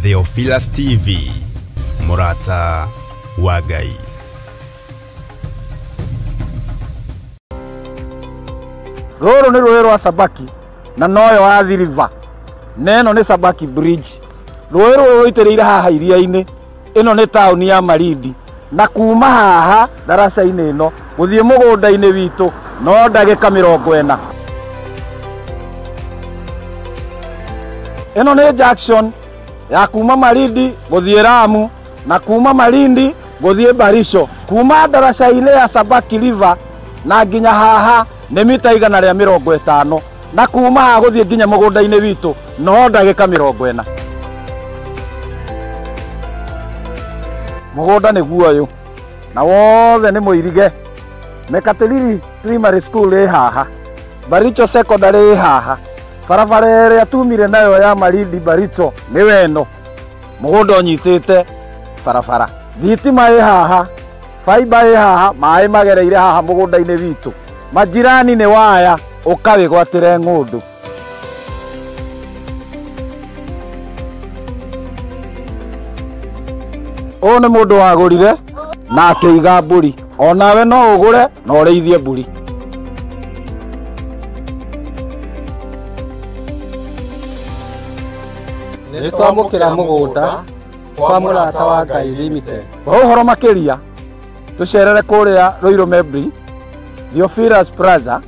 Theophilus TV, Mũrata wa Ngai. Rũrũ nĩ rũĩ rwa Sabaki na noyo Athi River, na ĩno nĩ Sabaki Bridge. Rũĩ rũrũ rũitĩrĩire haha iria-inĩ. Ĩno nĩ taũni ya Malindi, na kuma haha ndaraca-inĩ ĩno gũthiĩ mũgũnda-inĩ witũ no ndagĩka 40. Ĩno nĩ junction ya kuma Malindi gũthiĩ Lamu na kuma Malindi gũthiĩ Baricho. Kuma ndaraca-inĩ ya Sabaki River na nginya haha nĩ mita 150, na kuma haha gũthiĩ nginya mũgũnda-inĩ witũ no ndagĩka 40. Mũgũnda nĩguo ũyũ na wothe nĩ mũirige. Mekatilili Primary School ĩ haha, Baricho Secondary ĩ haha, barabara ĩrĩa tumire nayo ya Malindi Baricho nĩ weno. Mũgũnda ũnyitĩte barabara, thitima ĩ haha, fiber ĩ haha, maĩ magereire haha mũgũnda-inĩ witũ. Majirani nĩ waya, ũkawĩgwatĩre ng'ũndũ. Ũyũ nĩ mũndũ wagũrire na akĩiga mbũri. Onawe no ũgũre na ũrĩithie mbũri. Nĩ twamũkĩra mũgũnda kwa Mũrata wa Ngai Limited. Kwa ũhoro makĩria tũcerere kũrĩa Ruiru Membri, Theophilus Plaza,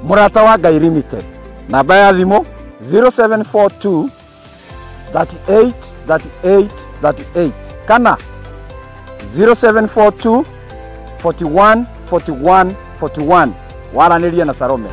Mũrata wa Ngai Limited. Namba ya thimũ 0742 38 38 38 kana 0742 41 41 41. Waranĩria na Salome.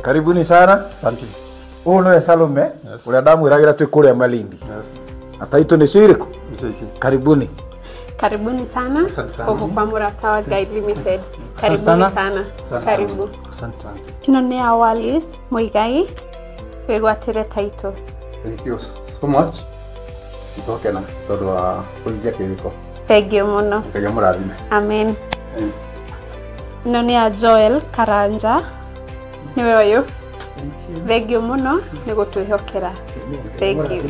Karibuni sana. Asante. Ũyũ nĩwe Salome, ũrĩa ndamwĩragĩra twĩ kũrĩa Malindi. Na taitũ nĩ cirĩkũ? Karibuni. Karibuni sana gũkũ kwa Mũrata wa Ngai Limited. Karibuni sana. Karibu. Asante. Ĩno nĩ ya Wallis Muigai, wĩgwatĩre taitũ. Thank you so much. Nĩtwakena tondũ wa kũhingia kĩrĩko. Thank you mũno. Ngai amũrathime. Amen. Ĩno nĩ ya Joel Karanja, nĩwe ũyũ. Thank you mũno nĩ gũtwĩhokera. Thank you.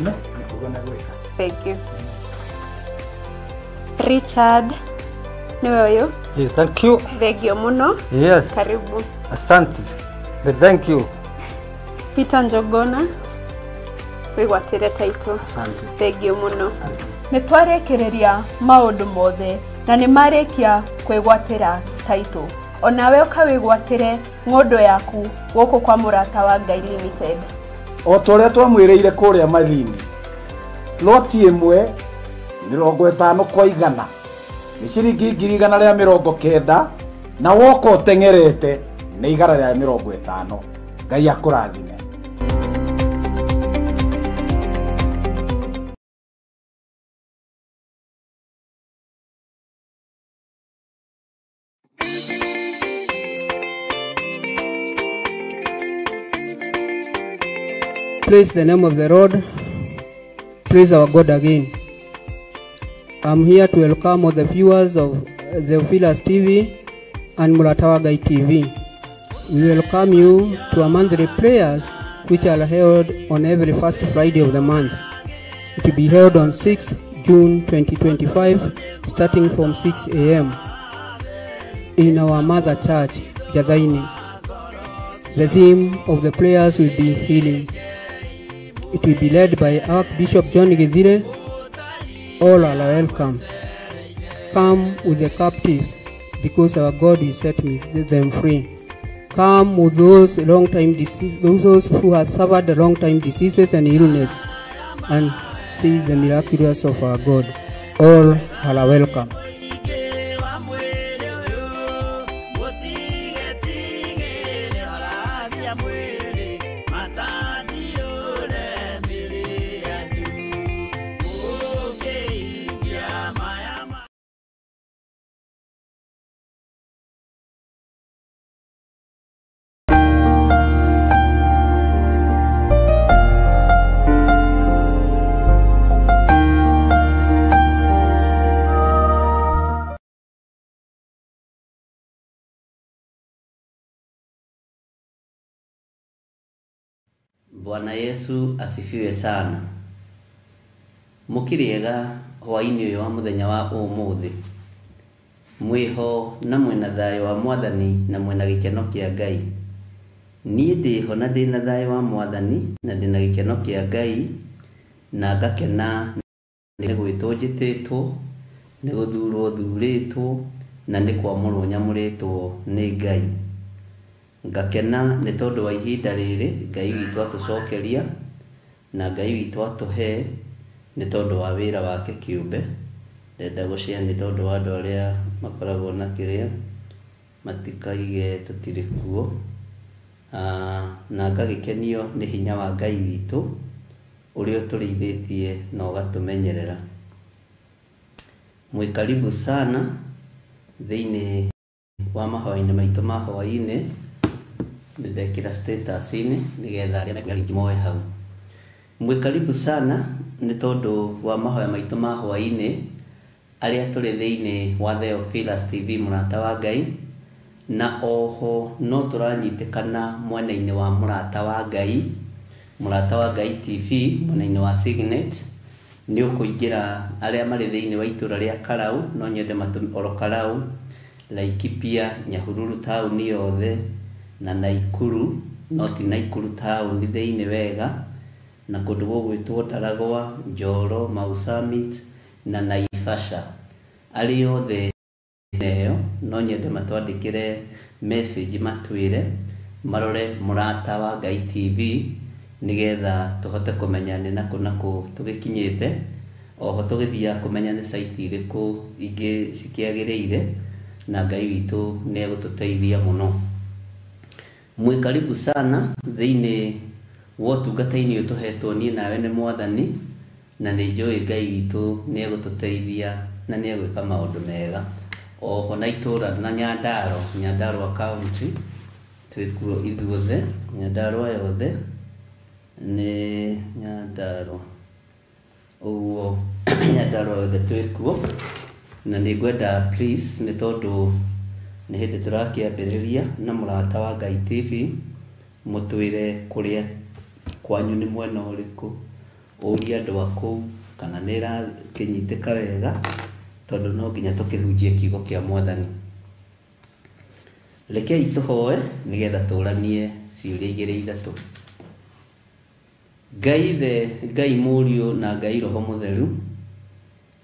Thank you. Richard, nĩwe ũyũ. Yes, thank you. Thank you mũno. Yes. Karibu. Asante. Thank you. Peter Njogona, wĩgwatĩre taitũ. Asante. Thank you mũno. Nĩ twarĩkĩrĩria maũndũ mothe na nĩ marĩkia kwĩgwatĩra taitũ. Onawe ũkawĩgwatĩre ng'ũndũ yaku gũkũ kwa Mũrata wa Ngai Limited. O ta ũrĩa twamwĩrĩire kũrĩa Malindi, loti ĩmwe 50 kwa 100 nĩ ciringi 190,000, na woka ũteng'erete nĩ 150. Ngai akũrathime. Praise the name of the Lord. Praise our God again. I'm here to welcome all the viewers of Theophilus TV and Mũrata wa Ngai TV. We welcome you to our monthly prayers, which are held on every first Friday of the month. It will be held on 6th June 2025, starting from 6 a.m. in our mother church, Jathaini. The theme of the prayers will be healing. It will be led by Archbishop John Githire. All are welcome. Come with the captives, because our God will set them free. Come with those those who have suffered the long time diseases and illness, and see the miraculous of our God. All are welcome. Bwana Yesu asifiwe sana. Mũkĩrĩega hwaĩ-inĩ ũyũ wa mũthenya wa ũmũthĩ. Mwĩho na mwĩna thayũ wa Mwathani na mwĩna gĩkeno kĩa Ngai. Niĩ ndĩho na ndĩna thayũ wa Mwathani na ndĩna gĩkeno kĩa Ngai na ngakena nĩ gwĩtwo njĩtĩtwo, nĩ gũthurwo thurĩtwo na nĩ kwamũrwo nyamũrĩtwo nĩ Ngai. Ngakena nĩ tondũ wa ihinda rĩrĩ Ngai witũ atũcokeria na Ngai witũ atũhe nĩ tondũ wa wĩra wake kĩũmbe. Ndenda gũshare nĩ tondũ wa andũ arĩa makoragwo na kĩrĩa matikaige tũtirĩ kuo. Na ngagĩkenio nĩ hinya wa Ngai witũ ũrĩa ũtũrĩithĩtie na ũgatũmenyerera. Mwĩ karibu sana thĩinĩ wa mahoya-inĩ maitũ ma hwaĩ-inĩ. Nĩndekĩra status-inĩ nĩgetha arĩa mekũrĩa moe hau. Mwĩ karibu sana nĩ tondũ wa mahoya maitũ ma hwaĩ-inĩ arĩa tũrĩ thĩinĩ wa Theophilus TV Mũrata wa Ngai, na oho no tũranyitĩkana mwena-inĩ wa Mũrata wa Ngai, Mũrata wa Ngai TV mwena-inĩ wa Signet. Nĩ ũkũingĩra arĩa marĩ thĩinĩ wa itũra rĩa Karau, no nyende oro Karau, Laikipia, Nyahururu taũni yothe na Naikuru, no ti Naikuru taũni thĩinĩ wega, na kũndũ gũgwĩtwo Ndaragwa, Njoro, Mau Summit na Naivasha. Arĩa othe ĩyo no nyende matwandĩkĩre message matwĩre marore Mũrata wa Ngai TV nĩgetha tũhote kũmenya nĩ nakũ nakũ tũgĩkinyĩte. Oho tũgĩthiaga kũmenya nĩ site irĩkũ ingĩ cikĩagĩrĩire, na Ngai witũ nĩ egũtũteithia mũno. Mwĩ karibu sana thĩinĩ wa ũtungata-inĩ ũyũ tũhetwo niĩ nawe nĩ Mwathani, na nĩ njũĩ Ngai witũ nĩ egũtũteithia na nĩ egwĩka maũndũ mega. Oho na itũra na Nyandarua, Nyandarua County twĩkuo ithuothe, Nyandarua yothe nĩ Nyandarua, ũguo Nyandarua yothe twĩkuo. Na nĩ ngwenda please, nĩ tondũ nĩ hĩndĩ tũrakĩambĩrĩria na Mũrata wa Ngai TV, mũtwĩre kũrĩa kwanyu nĩ mwena ũrĩkũ, ũrie andũ a kũu kana nĩ ĩrakĩnyitĩka wega, tondũ no nginya tũkĩhunjie kiugo kĩa Mwathani. Rekei tũhoe nĩgetha tũranie ciũria igĩrĩ ithatũ. Ngai Ithe, Ngai Mũriũ na Ngai Roho Mũtheru,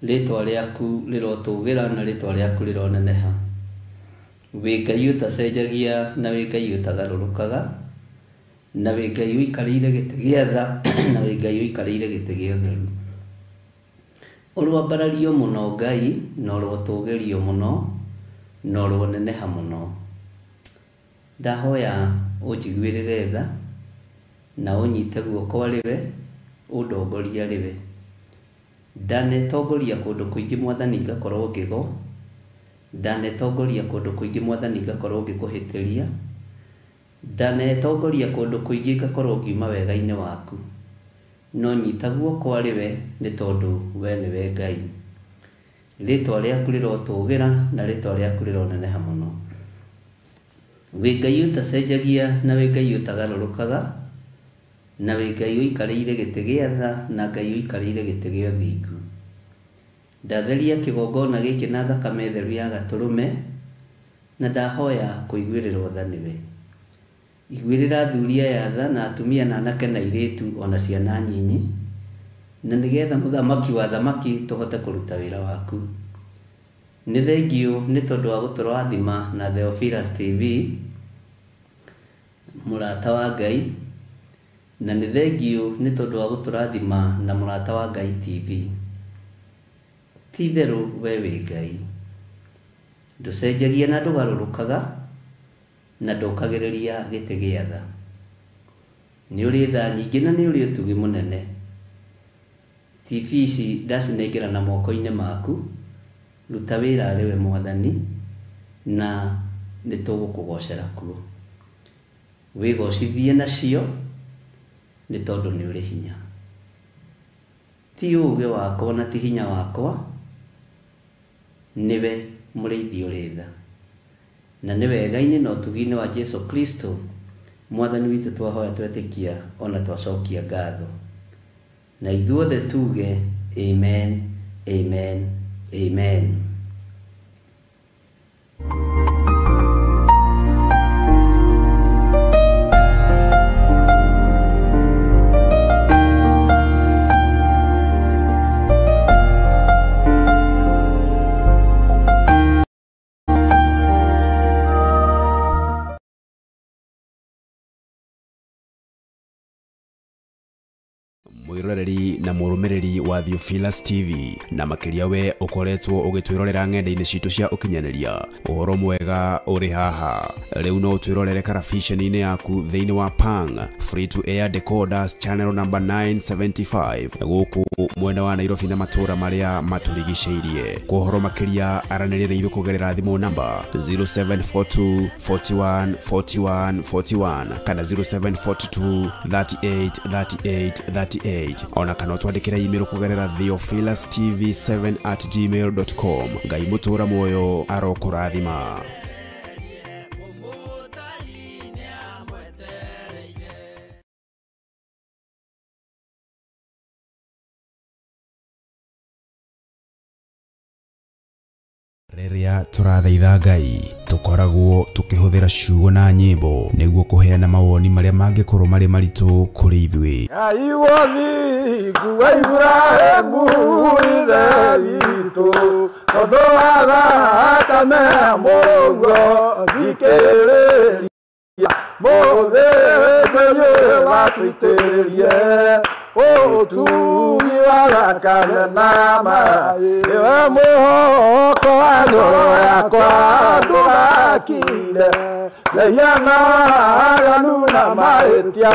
rĩtwa rĩaku rĩrotũgĩra na rĩtwa rĩaku rĩroneneha. Wĩ Ngai ũtacenjagia na wĩ Ngai ũtagarũrũkaga, na wĩ Ngai ũikarĩire gĩtĩ gĩa tha na wĩ Ngai ũikarĩire gĩtĩ gĩa ũtheru. Ũrwambarario mũno Ngai, na ũrotũgĩrio mũno, na ũroneneha mũno. Ndahoya ũnjiguĩrĩre tha na ũnyite guoko arĩ we, ũndongorie arĩ we. Ndanetongoria kũndũ kũingĩ Mwathani ngakorwo ngĩgwa, ndanetongoria kũndũ kũingĩ Mwathani ngakorwo ngĩkũhĩtĩria, ndanetongoria kũndũ kũingĩ ngakorwo ngiuma wega-inĩ waku. No nyita guoko arĩ we nĩ tondũ we nĩwe Ngai. Rĩtwa rĩaku rĩrotũgĩra na rĩtwa rĩaku rĩroneneha mũno. Wĩ Ngai ũtacenjagia na wĩ Ngai ũtagarũrũkaga, na wĩ Ngai ũikarĩire gĩtĩ gĩa tha na Ngai ũikarĩire gĩtĩ gĩa ũthingu. Ndatheria kĩgongona gĩkĩ na thakame theru ya gatũrũme, na ndahoya kũiguĩrĩrwo tha nĩwe. Iguĩrĩra athuri aya tha na atumia na anake na airĩtu ona ciana nyinyi, na nĩgetha mũthamaki wa thamaki tũhote kũruta wĩra waku. Nĩ thengiũ nĩ tondũ wa gũtũrathima na Theophilus TV Mũrata wa Ngai, na nĩ thengiũ nĩ tondũ wa gũtũrathima na Mũrata wa Ngai TV. Ti itherũ we wĩ Ngai, ndũcenjagia na ndũgarũrũkaga, na ndũkagĩrĩria gĩtĩ gĩa tha. Nĩ ũrĩ tha nyingĩ na nĩ ũrĩ ũtugi mũnene. TV ici ndacinengera na moko-inĩ maku, ruta wĩra arĩ we Mwathani, na nĩ tũgũkũgocera kuo. Wĩgocithie nacio nĩ tondũ nĩ ũrĩ hinya. Ti ũũgĩ wakwa na ti hinya wakwa, nĩwe mũrĩithi ũrĩ tha. Na nĩ wega-inĩ na ũtugi-inĩ wa Jesu Kristo Mwathani witũ twahoya twetĩkia ona twacokia ngatho. Na ithuothe tuge amen, amen, amen. Mwiroreri na murumiriri wa Theophilus TV na makiria we ukoretwo ugitwirorera ng'enda-inĩ citũ cia ũkinyanĩria ũhoro mwega ũrĩ haha rĩu no ũtwĩrorere karabiceni-inĩ yaku thĩinĩ wa Pang free to air decoders channel number 975 gũkũ mwena wa Nairobi na matũra marĩa matũrigicĩirie. Kwa ũhoro makĩria aranĩria na ithuĩ kũgerera thimũ namba 0742 41 41 41 kana 0742 38 38 38 ona kana twandikira email kugerera theophilustv7@gmail.com. Ngai mutura moyo arokurathima. Rĩrĩa tũrathaitha Ngai tũkoragwo tũkĩhũthĩra ciugo na nyĩmbo nĩguo kũheana mawoni marĩa mangĩkorwo marĩ maritũ kũrĩ ithuĩ. Ngai wothingu wa Iburahĩmu ithe witũ, tondũ wa thakame mũrũguo thikĩrĩria mũthĩnjĩri watũitĩrĩrie ũtugi wa thakame na maĩ nĩwe mũhoko wa ngoro yakwa ndũgakire mehia na aganu na mahĩtia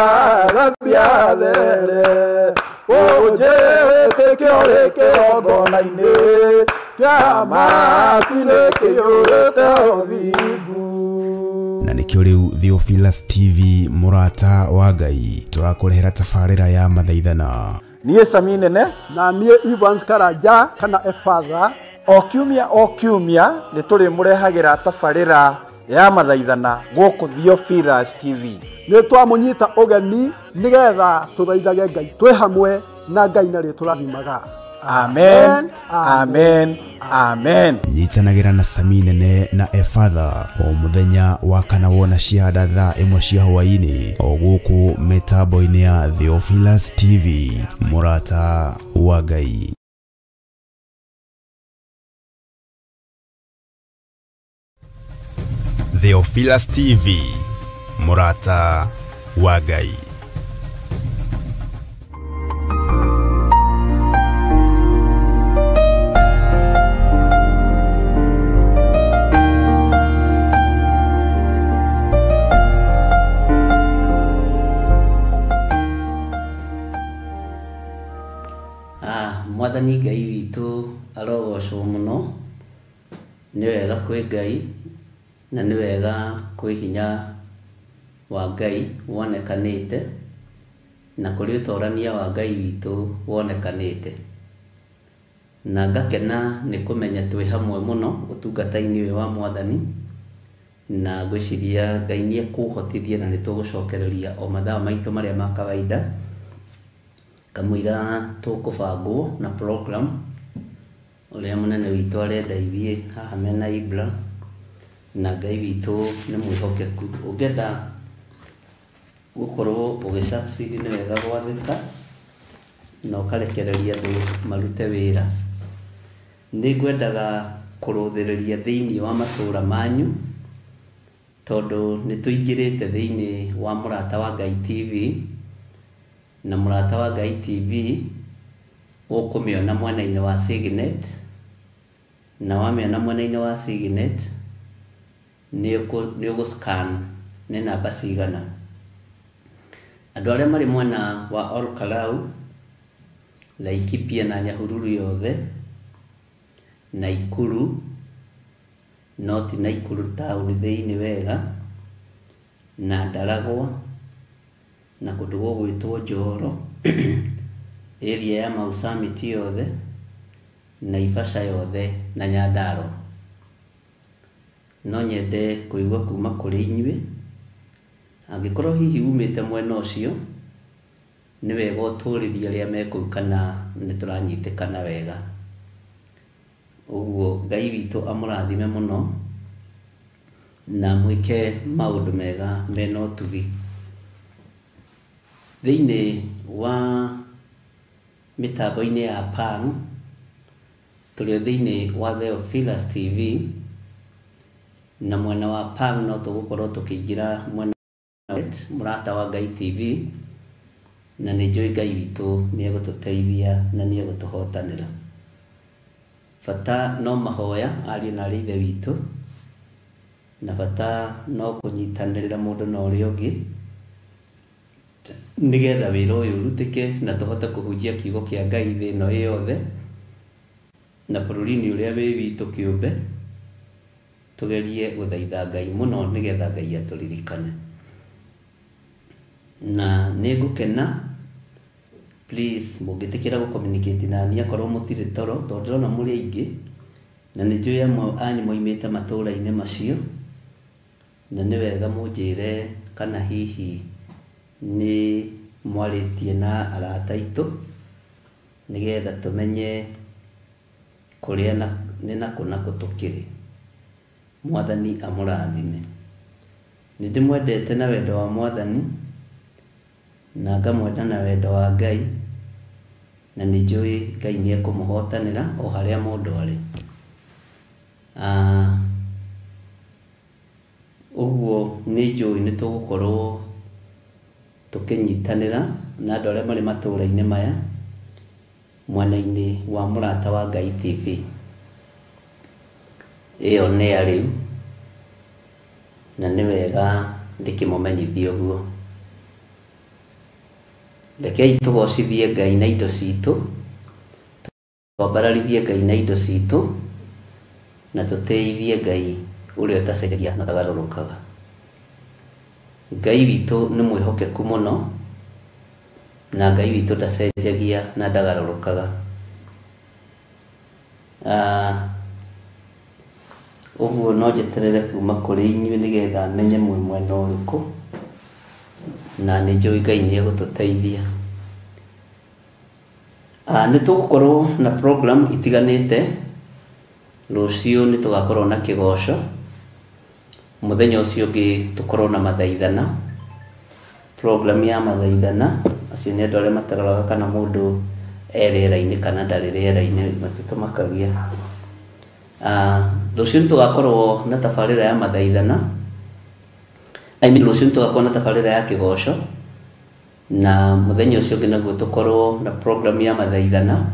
thambia there ũnjĩtĩke ũrĩ kĩgongona-inĩ kĩa matu-inĩ kĩiyũrĩte ũthingu. Na nĩkĩo rĩu Theophilus TV mũrata wa Ngai tũrakũrehera tabarĩra ya mathaithana. Niĩ Sami Nene na niĩ Evans Karanja kana Efatha, o kiumia nĩ tũrĩmũrehagĩra tabarĩra ya mathaithana gũkũ Theophilus TV. Nĩ twamũnyita ũgeni nĩgetha tũthaithage Ngai twĩ hamwe na Ngai narĩ tũrathimaga. Amen, amen, amen. Nyitanagĩra na Sami Nene na Efatha o mũthenya wa kana wona cianda thaa 1 cia hwaĩ-inĩ o gũkũ mĩtambo-inĩ ya Theophilus TV mũrata wa Ngai. Theophilus TV mũrata wa Ngai. Mwathani Ngai witũ arogocwo mũno. Nĩ wega kwĩ Ngai na nĩ wega kwĩ hinya wa Ngai wonekanĩte na kũrĩ ũtorania wa Ngai witũ wonekanĩte, na ngakena nĩ kũmenya twĩ hamwe mũno ũtungata-inĩ ũyũ wa Mwathani, na ngwĩciria Ngai nĩ ekũhotithia na nĩ tũgũcokereria o mathaa maitũ marĩa ma kawaida kamũira tũkũbangwo na program ũrĩa mũnene witũ arenda ithiĩ haha mena Ibra, na Ngai witũ nĩ mwĩhokeku. Ũngĩenda gũkorwo ũgĩ succeed nĩ wega gwathĩka na ũkarekereria andũ marute wĩra. Nĩ ngwendaga kũrũthĩrĩria thĩinĩ wa matũra manyu tondũ nĩ tũingĩrĩte thĩinĩ wa Mũrata wa Ngai TV, na Mũrata wa Ngai TV ũkũmĩona mwena-inĩ wa Signet, na wamĩona mwena-inĩ wa Signet nĩ ũgũ-scan nĩ namba cigana. Andũ arĩa marĩ mwena wa Olkalau, Laikipia na Nyahururu yothe, Naikuru, no ti Naikuru taũni thĩinĩ wega, na Ndaragwa, na kũndũ gũgwĩtwo Njoro, area ya Mau Summit yothe, Naivasha yothe na Nyandarua. No nyende kũigua kuma kũrĩ inyuĩ Angĩkorwo hihi umĩte mwena ũcio, nĩ wega ũtũrĩrie arĩa me kũu kana nĩ tũranyitĩkana wega. Ũguo Ngai witũ amũrathime mũno na mwĩke maũndũ mega mena ũtugi. Thĩinĩ wa mĩtambo-inĩ ya Pang, tũrĩ o thĩinĩ wa Theophilus TV, na mwena wa Pang no tũgũkorwo tũkĩingĩra mwena wa Mũrata wa Ngai TV, na nĩ njũĩ Ngai witũ nĩ egũtũteithia na nĩ egũtũhotanĩra. Bata no mahoya ariũ na arĩ ithe witũ, na bata no kũnyitanĩrĩra mũndũ na ũrĩa ũngĩ, nĩgetha wĩra ũyũ ũrutĩke na tũhote kũhunjia kiugo kĩa Ngai thĩ ĩno ĩ yothe, na bũrũri-inĩ ũrĩa wĩ witũ kĩũmbe, tũgerie gũthaitha Ngai mũno nĩgetha Ngai atũririkane. Na nĩ ngũkena, please mũngĩtĩkĩra gũ communicate na niĩ akorwo mũtirĩ toro, tondũ ndĩrona mũrĩ aingĩ, na nĩ njũĩ amwe anyu moimĩte matũũra-inĩ macio, na nĩ wega mũnjĩre kana hihi nĩ mwarĩtie na arata aitũ, nĩgetha tũmenye kũrĩa nĩ nakũ nakũ tũkĩrĩ. Mwathani amũrathime. Nĩ ndĩmwendete na wendo wa Mwathani, na ngamwenda na wendo wa Ngai, na nĩ njũĩ Ngai nĩ ekũmũhotanĩra o harĩa mũndũ arĩ. Ũguo nĩ njũĩ nĩ tũgũkorwo tũkĩnyitanĩra na andũ arĩa marĩ matũũra-inĩ maya mwena-inĩ wa Mũrata wa Ngai TV. Ĩyo nĩ ya rĩu, na nĩ wega ndĩkĩmũmenyithie ũguo. Rekei tũgocithie Ngai na indo citũ, twambararithie Ngai na indo citũ, na tũtĩithie Ngai ũrĩa ũtacenjagia na ũtagarũrũkaga. Ngai witũ nĩ mwĩhokeku mũno, na Ngai witũ ndacenjagia na ndagarũrũkaga. Ũguo no njeterere kuma kũrĩ inyuĩ nĩgetha menye mwĩ mwena ũrĩkũ, na nĩ njũĩ Ngai nĩ egũtũteithia. Nĩ tũgũkorwo na program itiganĩte. Rũciũ nĩ tũgakorwo na kĩgoco, mũthenya ũcio ũngĩ tũkorwo na mathaithana, program ya mathaithana. Acio nĩ andũ arĩa mataroraga kana mũndũ e rĩera-inĩ kana ndarĩ rĩera-inĩ, matitũmakagia. Rũciũ nĩ tũgakorwo na tabarĩra ya mathaithana, I mean, rũciũ nĩ tũgakorwo na tabarĩra ya kĩgoco, na mũthenya ũcio ũngĩ naguo tũkorwo na program ya mathaithana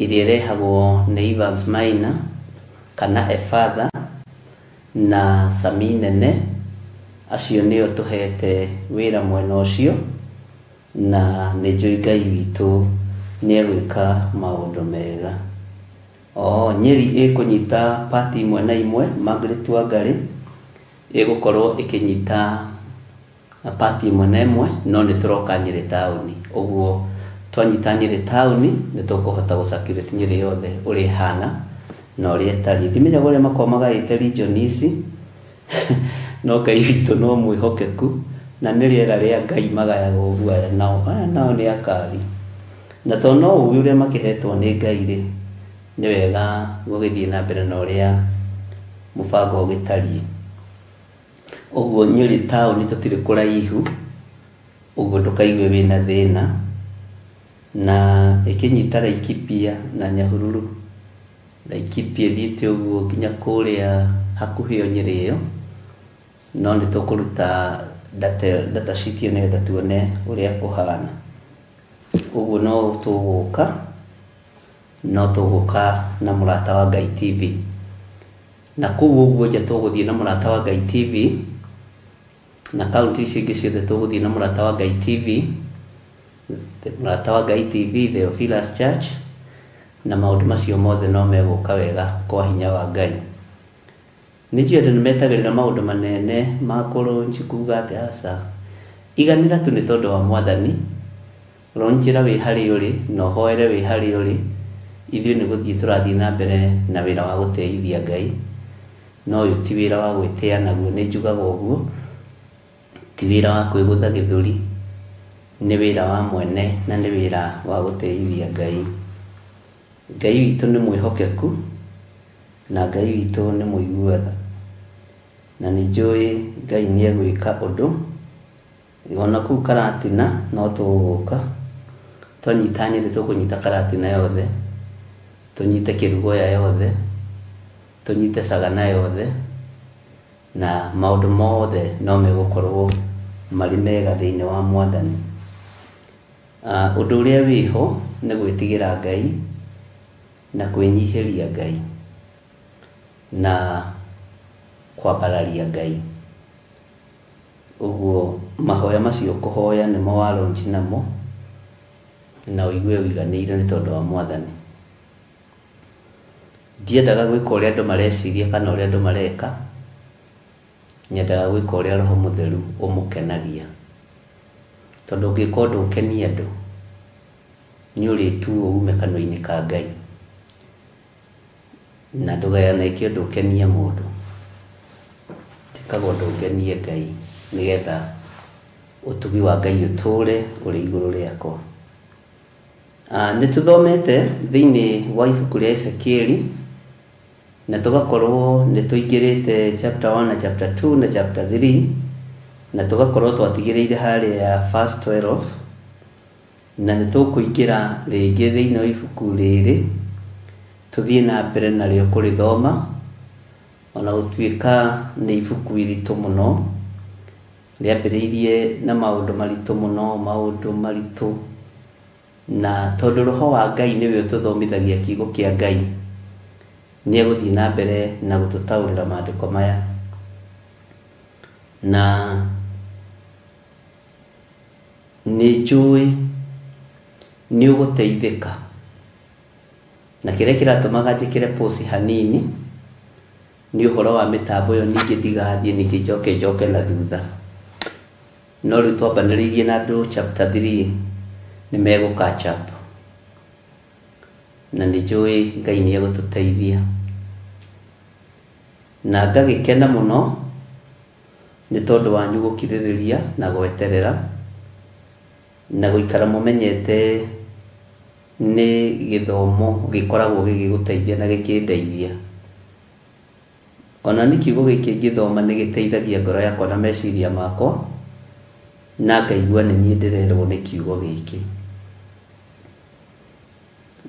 ĩrĩa ĩrehagwo nĩ Evans Maina kana Efatha na Sami Nene. Acio nĩo tũhete wĩra mwena ũcio, na nĩ njũĩ Ngai witũ nĩ egwĩka maũndũ mega. Nyeri ĩkũnyita pati imwe na imwe, Margaret Wangari ĩgũkorwo ĩkĩnyita pati ĩmwe na ĩmwe, no nĩ tũroka Nyeri taũni. Ũguo twanyita Nyeri taũni nĩ tũkũhota gũ circulate Nyeri yothe ũrĩa ĩhana na ũrĩa ĩtariĩ. Ndimenyaga ũrĩa makoragwo magaĩte region ici, no Ngai witũ no mwĩhokeku, na nĩ rĩera rĩa Ngai magayaga ũguo. Aya nao nĩ akari, na tondũ no ũgĩ ũrĩa makĩhetwo nĩ Ngai rĩ, nĩ wega gũgĩthiĩ na mbere na ũrĩa mũbango ũgĩtariĩ. Ũguo Nyeri taũni tũtirĩ kũraihu, ũguo ndũkaigue wĩna thĩna. Na ĩkĩnyita Laikipia na Nyahururu, Laikipia ĩthiĩte ũguo nginya kũrĩa hakuhĩ o Nyeri ĩyo, no nĩ tũkũruta data sheet ĩyo nĩgetha tuone ũrĩa kũhana. Ũguo no tũgũka na Mũrata wa Ngai TV, na kũu ũguo nja tũgũthiĩ na Mũrata wa Ngai TV, na kaunti ici ingĩ ciothe tũgũthiĩ na Mũrata wa Ngai TV, Mũrata wa Ngai TV, Theophilus Church, na maũndũ macio mothe no megũka wega kwa hinya wa Ngai. Nĩ njũĩ andũ nĩ metagĩrĩra maũndũ manene ma kũrũnji kuga atĩ aca, iganĩra tu nĩ tondũ wa Mwathani, ronjĩra wĩ harĩa ũrĩ na ũhoere wĩ harĩa ũrĩ. Ithuĩ nĩ gũthiĩ tũrathiĩ na mbere na wĩra wa gũtĩithia Ngai, no ũyũ ti wĩra wa gwĩtĩa naguo, nĩ njugaga ũguo, Ti wĩra wa kwĩgũtha gĩthũri, nĩ wĩra wa mwene na nĩ wĩra wa gũteithia Ngai. Ngai witũ nĩ mwĩhokeku na Ngai witũ nĩ mũigua tha. Na nĩ njũĩ Ngai nĩ egwĩka ũndũ ona kũu Karatina no tũgũka twanyita Nyĩrĩ tũkũnyita Karatina yothe, tũnyite Kĩrugoya yothe, tũnyite Sagana yothe, na maũndũ mothe no megũkorwo marĩ mega thĩinĩ wa Mwathani. Ũndũ ũrĩa wĩho nĩ gwĩtigĩra Ngai na kwĩnyihĩria Ngai na kwambararia Ngai. Ũguo mahoya macio kũhoya nĩmo wa launch namo na ũigue ũiganĩire nĩ tondũ wa Mwathani. Ndiendaga gwĩka ũrĩa andũ mareciria kana ũrĩa andũ mareka, nyendaga gwĩka ũrĩa Roho Mũtheru ũmũkenagia. Tondũ ũngĩka ũndũ ũkenie andũ, nĩ ũrĩtuo ume kanua-inĩ ka Ngai. Na ndũganeke ũndũ ũkenie mũndũ. Ĩkaga ũndũ ũngenie Ngai nĩgetha ũtugi wa Ngai ũtũre ũrĩ igũrũ rĩakwa. Nĩ tũthomete thĩinĩ wa ibuku rĩa Ezekieli na tũgakorwo nĩ tũingĩrĩte chapter 1 na chapter 2 na chapter 3 na tũgakorwo twatigĩrĩire harĩa verse 12 na nĩ tũkũingĩra rĩngĩ thĩinĩ wa ibuku rĩrĩ tũthiĩ na mbere narĩo kũrĩthoma ona gũtuĩka nĩ ibuku iritũ mũno, rĩambĩrĩirie na maũndũ maritũ mũno, maũndũ maritũ, na tondũ Roho wa Ngai nĩwe ũtũthomithagia kiugo kĩa Ngai, nĩ egũthiĩ na mbere na gũtũtaũrĩra maandĩko maya. Na nĩ njũĩ nĩ ũgũteithĩka. Na kĩrĩa kĩratũmaga njĩkĩre post hanini nĩ ũhoro wa mĩtambo ĩyo, ningĩ ndigathiĩ ningĩ njoke njoke na thutha. No rĩu twambanĩrĩirie na andũ chapter 3 nĩ megũ catch up. Na nĩ njũĩ Ngai nĩ egũtũteithia. Na ngagĩkena mũno nĩ tondũ wanyu gũkirĩrĩria na gweterera na gũikara mũmenyete nĩ gĩthomo gĩkoragwo gĩgĩgũteithia na gĩkĩndeithia. Ona nĩ kiugo gĩkĩ ngĩthoma nĩ gĩteithagia ngoro yakwa na meciria makwa, na ngaigua nĩ niĩ ndĩrerwo nĩ kiugo gĩkĩ.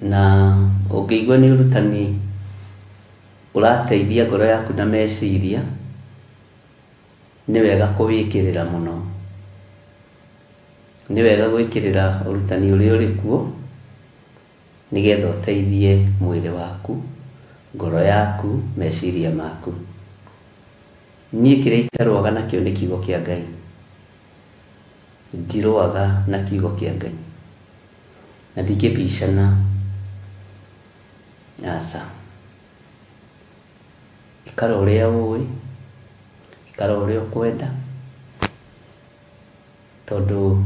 Na ũngĩigua nĩ ũrutani ũrateithia ngoro yaku na meciria, nĩ wega kũwĩkĩrĩra mũno. Nĩ wega gwĩkĩrĩra ũrutani ũrĩa ũrĩ kuo nĩgetha ũteithie mwĩrĩ waku, ngoro yaku, meciria maku. Niĩ kĩrĩa itarũaga nakĩo nĩ kiugo kĩa Ngai. Ndirũaga na kiugo kĩa Ngai. Na ndingĩbicana. Aca. Ikara ũrĩa ũĩ, ikara ũrĩa ũkwenda, tondũ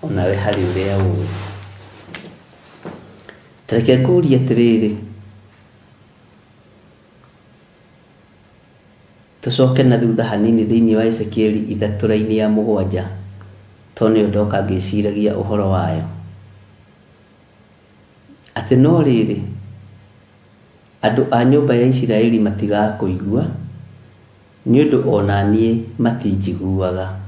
onawe harĩ ũrĩa ũĩ. Ta reke ngũrie atĩrĩrĩ, tũcoke na thutha hanini thĩinĩ wa Ezekieli 3 raini ya 7, tondũ nĩyo ndoka ngĩciragia ũhoro wayo. Atĩ no rĩrĩ, andũ a nyũmba ya Isiraeli matigakũigua, nĩ ũndũ ona niĩ matinjiguaga.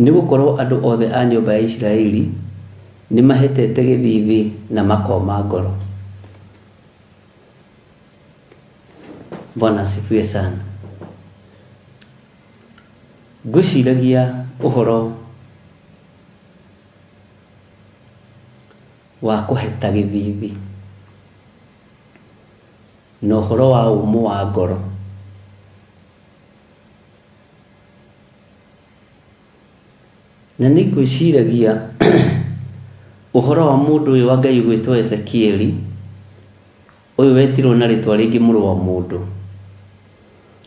Nĩ gũkorwo andũ othe a nyũmba ya Isiraeli nĩ mahetete gĩthithi na makoma ngoro. Bwana asifiwe sana. Ngwĩciragia ũhoro wa kũheta gĩthithi na ũhoro wa ũmũ wa ngoro. Na nĩ ngwĩciragia ũhoro wa mũndũ ũyũ wa Ngai ũgwĩtwo Ezekieli, ũyũ wetirwo na rĩtwa rĩngĩ mũrũ wa mũndũ,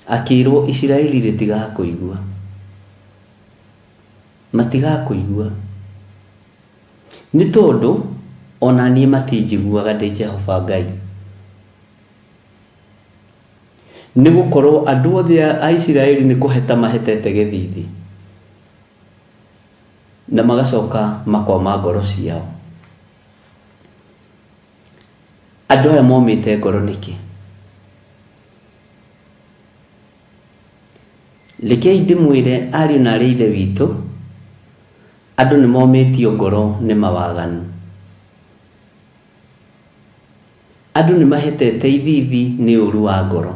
akĩrwo Isiraeli rĩtigakũigua, matigakũigua nĩ tondũ ona niĩ matinjiguaga ndĩ Jehova Ngai. Nĩ gũkorwo andũ othe a Isiraeli nĩ kũheta mahetete gĩthithi na magacoka makoma ngoro ciao. Andũ aya momĩte ngoro nĩkĩ? Rekei ndĩmwĩre ariũ na arĩ ithe witũ, andũ nĩ momĩtio ngoro nĩ mawaganu. Andũ nĩ mahetete ithithi nĩ ũru wa ngoro.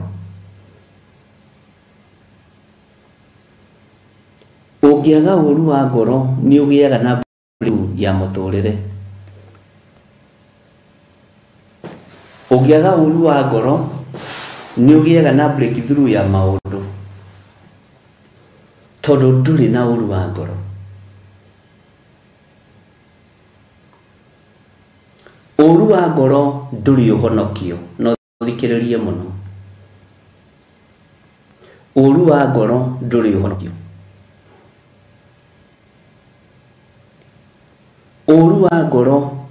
Ũngĩaga ũru wa ngoro nĩ ũgĩaga na breakthrough ya mũtũrĩre. Ũngĩaga ũru wa ngoro nĩ ũgĩaga na breakthrough ya maũndũ, tondũ ndũrĩ na ũru wa ngoro. Ũru wa ngoro ndũrĩ ũhonokio, no thikĩrĩrie mũno. Ũru wa ngoro ndũrĩ ũhonokio. Ũru wa ngoro,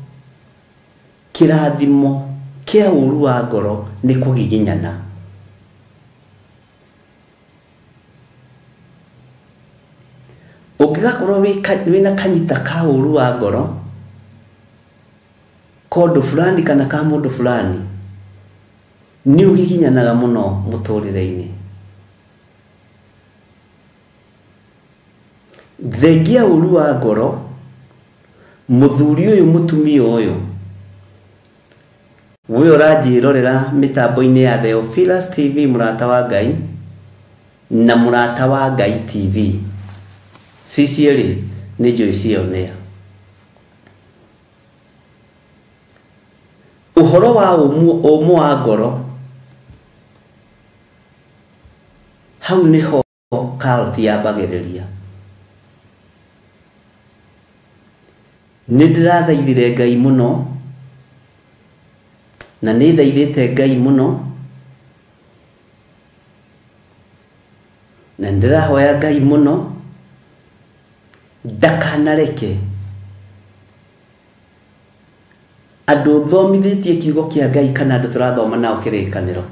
kĩrathimo kĩa ũru wa ngoro nĩ kũgiginyana. Ũngĩgakorwo wĩna kanyita ka ũru wa ngoro kondũ fulani kana ka mũndũ fulani, nĩ ũgiginyanaga mũno mũtũrĩre-inĩ. Thengia ũru wa ngoro, mũthuri ũyũ mũtumia ũyũ we ũranjĩrorera mĩtambo-inĩ ya Theophilus TV, mũrata wa Ngai na mũrata wa Ngai TV, cici erĩ nĩ njũĩ cionea. Ũhoro wa ũmũ wa ngoro, hau nĩho cult yambagĩrĩria. Nĩ ndĩrathaithire Ngai mũno, na nĩ thaithĩte Ngai mũno, na ndĩrahoya Ngai mũno ndakanareke andũ thomithĩtie kiugo kĩa Ngai kana andũ tũrathoma nao kĩrĩkanĩro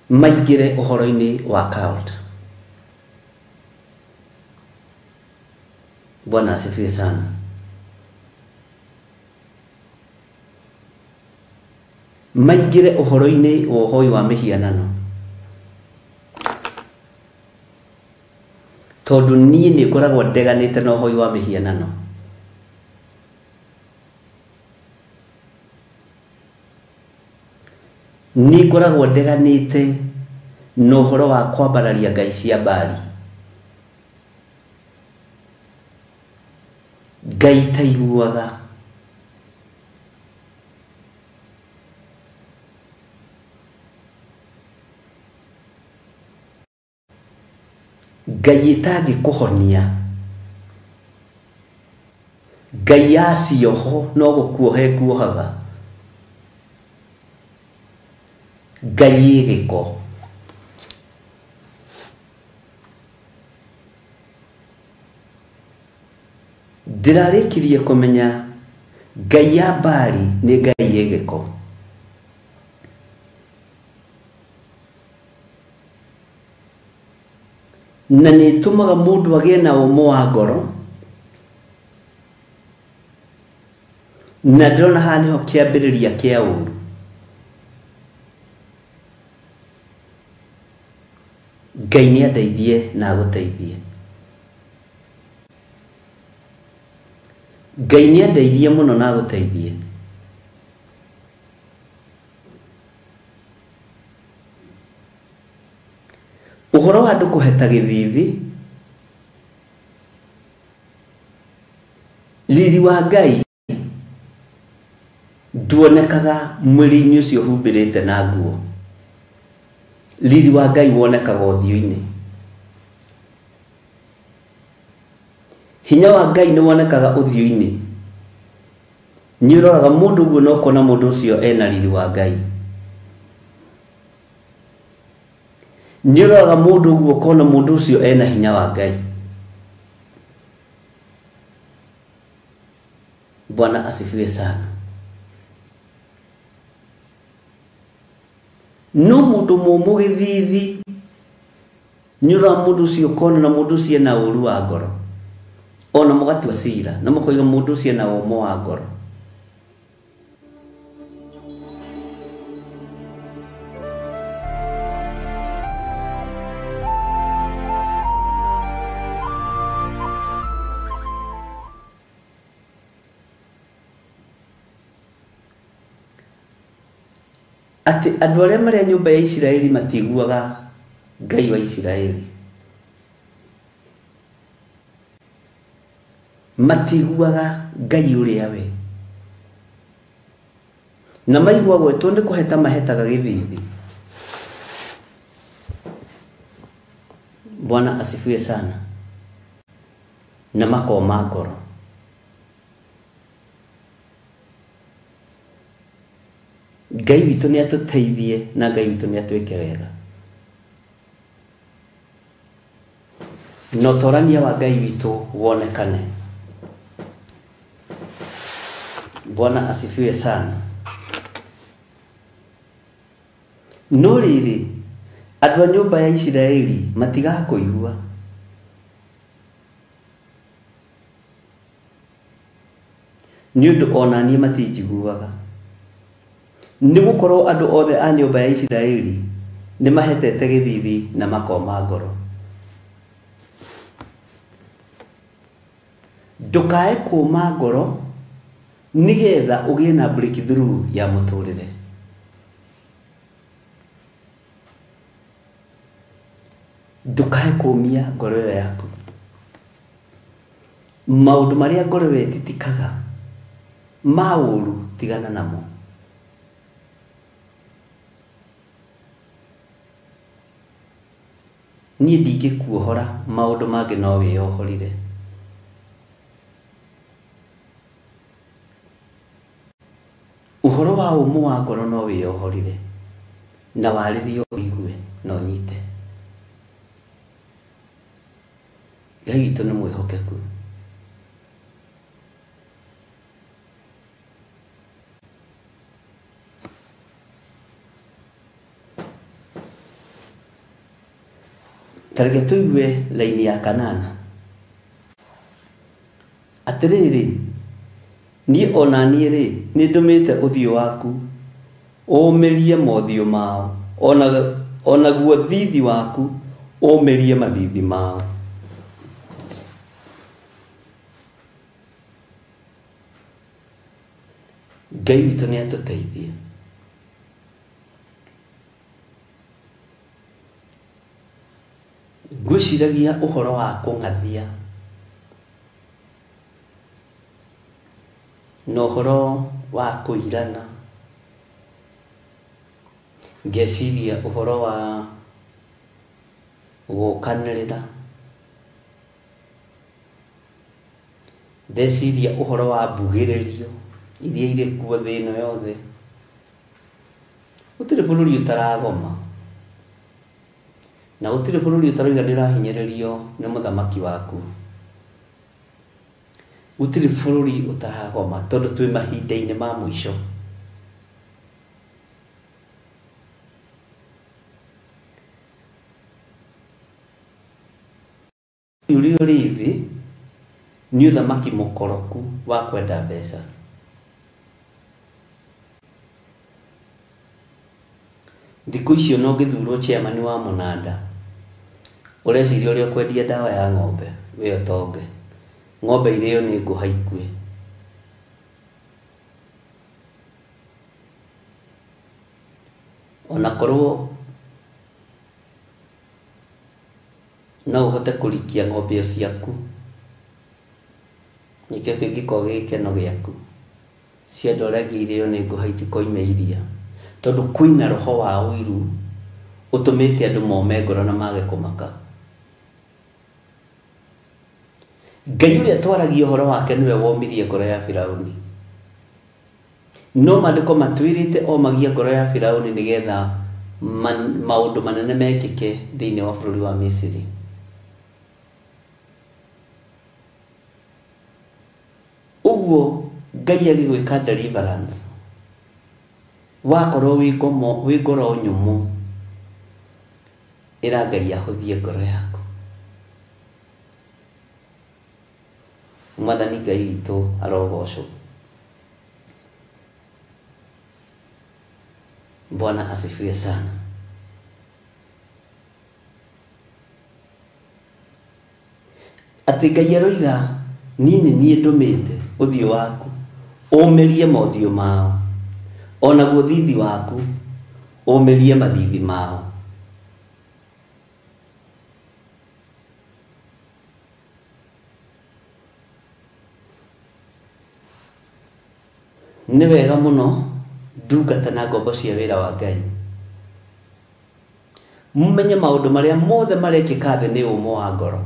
maingĩre ũhoro-inĩ wa cult. Bwana asifiwe sana. Maingĩre ũhoro-inĩ wa ũhoi wa mĩhianano, tondũ niĩ nĩ ngoragwo ndeganĩte na ũhoi wa mĩhianano. Nĩ ngoragwo ndeganĩte na ũhoro wa kwambararia ngai cia Baali, ngai itaiguaga. Ngai ĩtangĩkũhonia, ngai ya cioho no gũkuoha ĩkuohaga, ngai ĩ gĩko. Ndĩrarĩkirie kũmenya ngai ya Baali nĩ ngai ĩ gĩko. Na nĩ ĩtũmaga mũndũ agĩe na ũmũ wa ngoro, na ndĩrona haha nĩho kĩambĩrĩria kĩa ũru. Ngai nĩ andeithie na agũteithie. Ngai nĩ andeithie mũno na agũteithie. Ũhoro wa andũ kũheta gĩthithi, riri wa Ngai nduonekaga mwĩrĩ-inĩ ũcio ũhumbĩrĩte na nguo. Riri wa Ngai wonekaga ũthiũ-inĩ. Hinya wa Ngai nĩ wonekaga ũthiũ-inĩ. Nĩ ũroraga mũndũ ũguo na ũkona mũndũ ũcio ena riri wa Ngai. Nĩ ũroraga mũndũ ũguo ũkona mũndũ ũcio ena hinya wa Ngai. Bwana asifiwe sana. No mũndũ mũmũ gĩthithi nĩ ũrora mũndũ ũcio ũkona na mũndũ ũcio ena ũru wa ngoro. Ona mũgatua cira na mũkoiga mũndũ ũcio ena ũmũ wa ngoro. Atĩ andũ arĩa marĩ a nyũmba ya Isiraeli matiguaga Ngai wa Isiraeli. Matiguaga Ngai ũrĩa we. Na maigua gwetwo nĩ kũheta mahetaga gĩthithi. Bwana asifiwe sana. Na makoma ngoro. Ngai witũ nĩ atũteithie na Ngai witũ nĩ atwĩke wega. Na ũtorania wa Ngai witũ wonekane. Bwana asifiwe sana. No rĩrĩ, andũ a nyũmba ya Isiraeli matigakũigua. Nĩ ũndũ ona niĩ matinjiguaga. Nĩ gũkorwo andũ othe a nyũmba ya Isiraeli nĩ mahetete gĩthithi na makoma ngoro. Ndũkae kũma ngoro nĩgetha ũgĩe na breakthrough ya mũtũrĩre. Ndũkae kũmia ngoro ĩyo yaku. Maũndũ marĩa ngoro ĩyo ĩtitikaga ma ũru tigana namo. Niĩ ndingĩkuohora maũndũ mangĩ no wĩyohorire. Ũhoro wa ũmũ wa ngoro no wĩyohorire na warĩrio ũigue na ũnyite. Ngai witũ nĩ mwĩhokeku. Ta reke tũigue laini ya kanana. Atĩrĩrĩ, niĩ ona niĩ rĩ, nĩ ndũmĩte ũthiũ waku ũũmĩrie mothiũ mao, onaguo thithi waku ũũmĩrie mathithi mao. Ngai witũ nĩ atũteithie. Ngwĩciragia ũhoro wa kũng'athia na ũhoro wa kũirana, ngeciria ũhoro wa gũkanĩrĩra, ndeciria ũhoro wa mbugĩrĩrio iria irĩ kuo thĩ ĩno yothe. Gũtirĩ bũrũri ũtaragoma na gũtirĩ bũrũri ũtarauga nĩ ũrahinyĩrĩrio nĩ mũthamaki waku. Gũtirĩ bũrũri ũtaragoma tondũ twĩ mahinda-inĩ ma mũico. Ũrĩa ũrĩ thĩ nĩ ũthamaki mũkoroku wa kwenda mbeca. Thikũ icio no ngĩthurwo chairman wa mũnanda, ũreciria ũrĩa ũkwendia ndawa ya ng'ombe wĩ ũtonge. Ng'ombe irĩo nĩ ngũha ikue. Ona korwo no ũhote kũrikia ng'ombe ciaku, nĩkĩo kĩngĩkorwo gĩ gĩkeno gĩaku. Cia andũ arĩa angĩ irĩo nĩ ngũha itikoime iria. Tondũ kwĩna roho wa ũiru ũtũmĩte andũ mome ngoro na mage kũmaka. Ngai ũrĩa twaragia ũhoro wake nĩwe womirie ngoro ya Firauni. No maandĩko matwĩrĩte omagia ngoro ya Firauni nĩgetha maũndũ manene mekĩke thĩinĩ wa bũrũri wa Misiri. Ũguo Ngai agĩgwĩka deliverance Wakorwo wĩ ngomo wĩ ngoro nyũmũ, ĩra Ngai ahũthie ngoro yaku. Mwathani Ngai witũ arogocwo. Bwana asifiwe sana. Atĩ Ngai aroiga niĩ nĩ niĩ ndũmĩte ũthiũ waku ũmĩrie mothiũ mao, onaguo thithi waku ũmĩrie mathithi mao. Nĩ wega mũno ndungata na ngombo cia wĩra wa Ngai mumenye maũndũ marĩa mothe marekĩka thĩ nĩ ũmũ wa ngoro.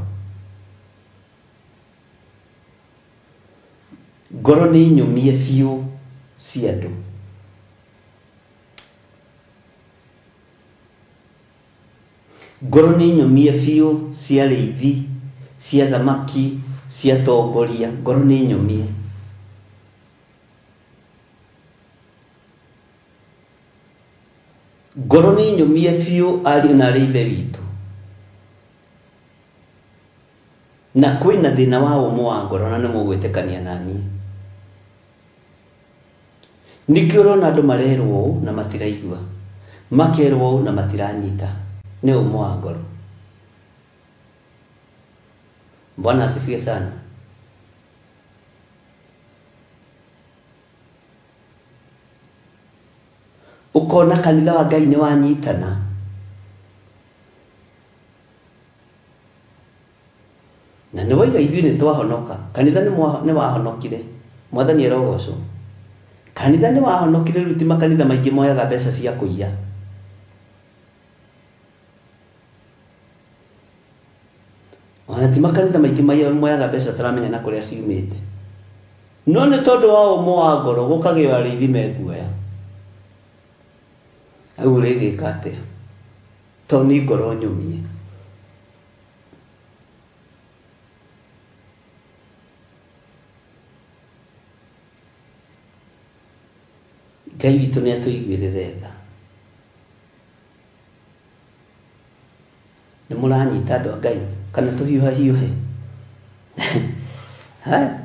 Ngoro nĩ nyũmie biũ cia andũ. Ngoro nĩ nyũmie biũ cia arĩithi, cia thamaki, cia atongoria. Ngoro nĩ nyũmie. Ngoro nĩ nyũmie biũ ariũ na arĩ ithe witũ. Na kwĩna thĩna wa ũmũ wa ngoro na nĩ mũgwĩtĩkania na niĩ. Nĩkĩo ũrona andũ marerwo ũũ na matiraigua, makerwo ũũ na matiranyita. Nĩ ũmũ wa ngoro. Bwana asifiwe sana. Ukona kanitha wa Ngai nĩ wanyitana. Na nĩ waiga ithuĩ nĩ twahonoka. Kanitha nĩ wahonokire. Mwathani arogocwo. Kanitha nĩ wahonokire. Rĩu ti makanitha maingĩ moyaga mbeca cia kũiya. Ona ti makanitha maingĩ moyaga mbeca tũramenya na kũrĩa ciumĩte. No nĩ tondũ wa ũmũ wa ngoro gũkagĩo arĩithi mekuoya. Rĩu ũrĩgĩka atĩa? Tondũ nĩ ngoro nyũmie. Ngai witũ nĩ atũiguĩrĩre tha. Nĩ mũranyita andũ a Ngai kana tũhiũhahiũhe? Haya.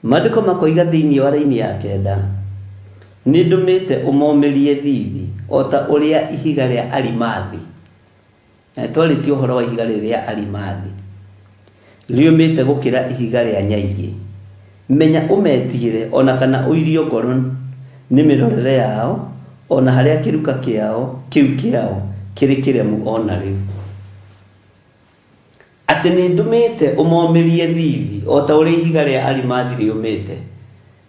Maandĩko makoiga thĩinĩ wa raini ya 9, nĩ ndũmĩte ũmomĩrie thithi o ta ũrĩa ihiga rĩa arimathi. Na twarĩtie ũhoro wa ihiga rĩrĩa rĩa arimathi rĩũmĩte gũkĩra ihiga rĩa nyaigĩ. Menya ũmetigĩre ona kana ũirio ngoro nĩ mĩrorere yao, ona harĩa kĩruka kĩao kĩu kĩao kĩrĩ kĩremu ona rĩu. Atĩ nĩ ndũmĩte ũmomĩrie thithi o ta ũrĩa ihiga rĩa arimathi rĩũmĩte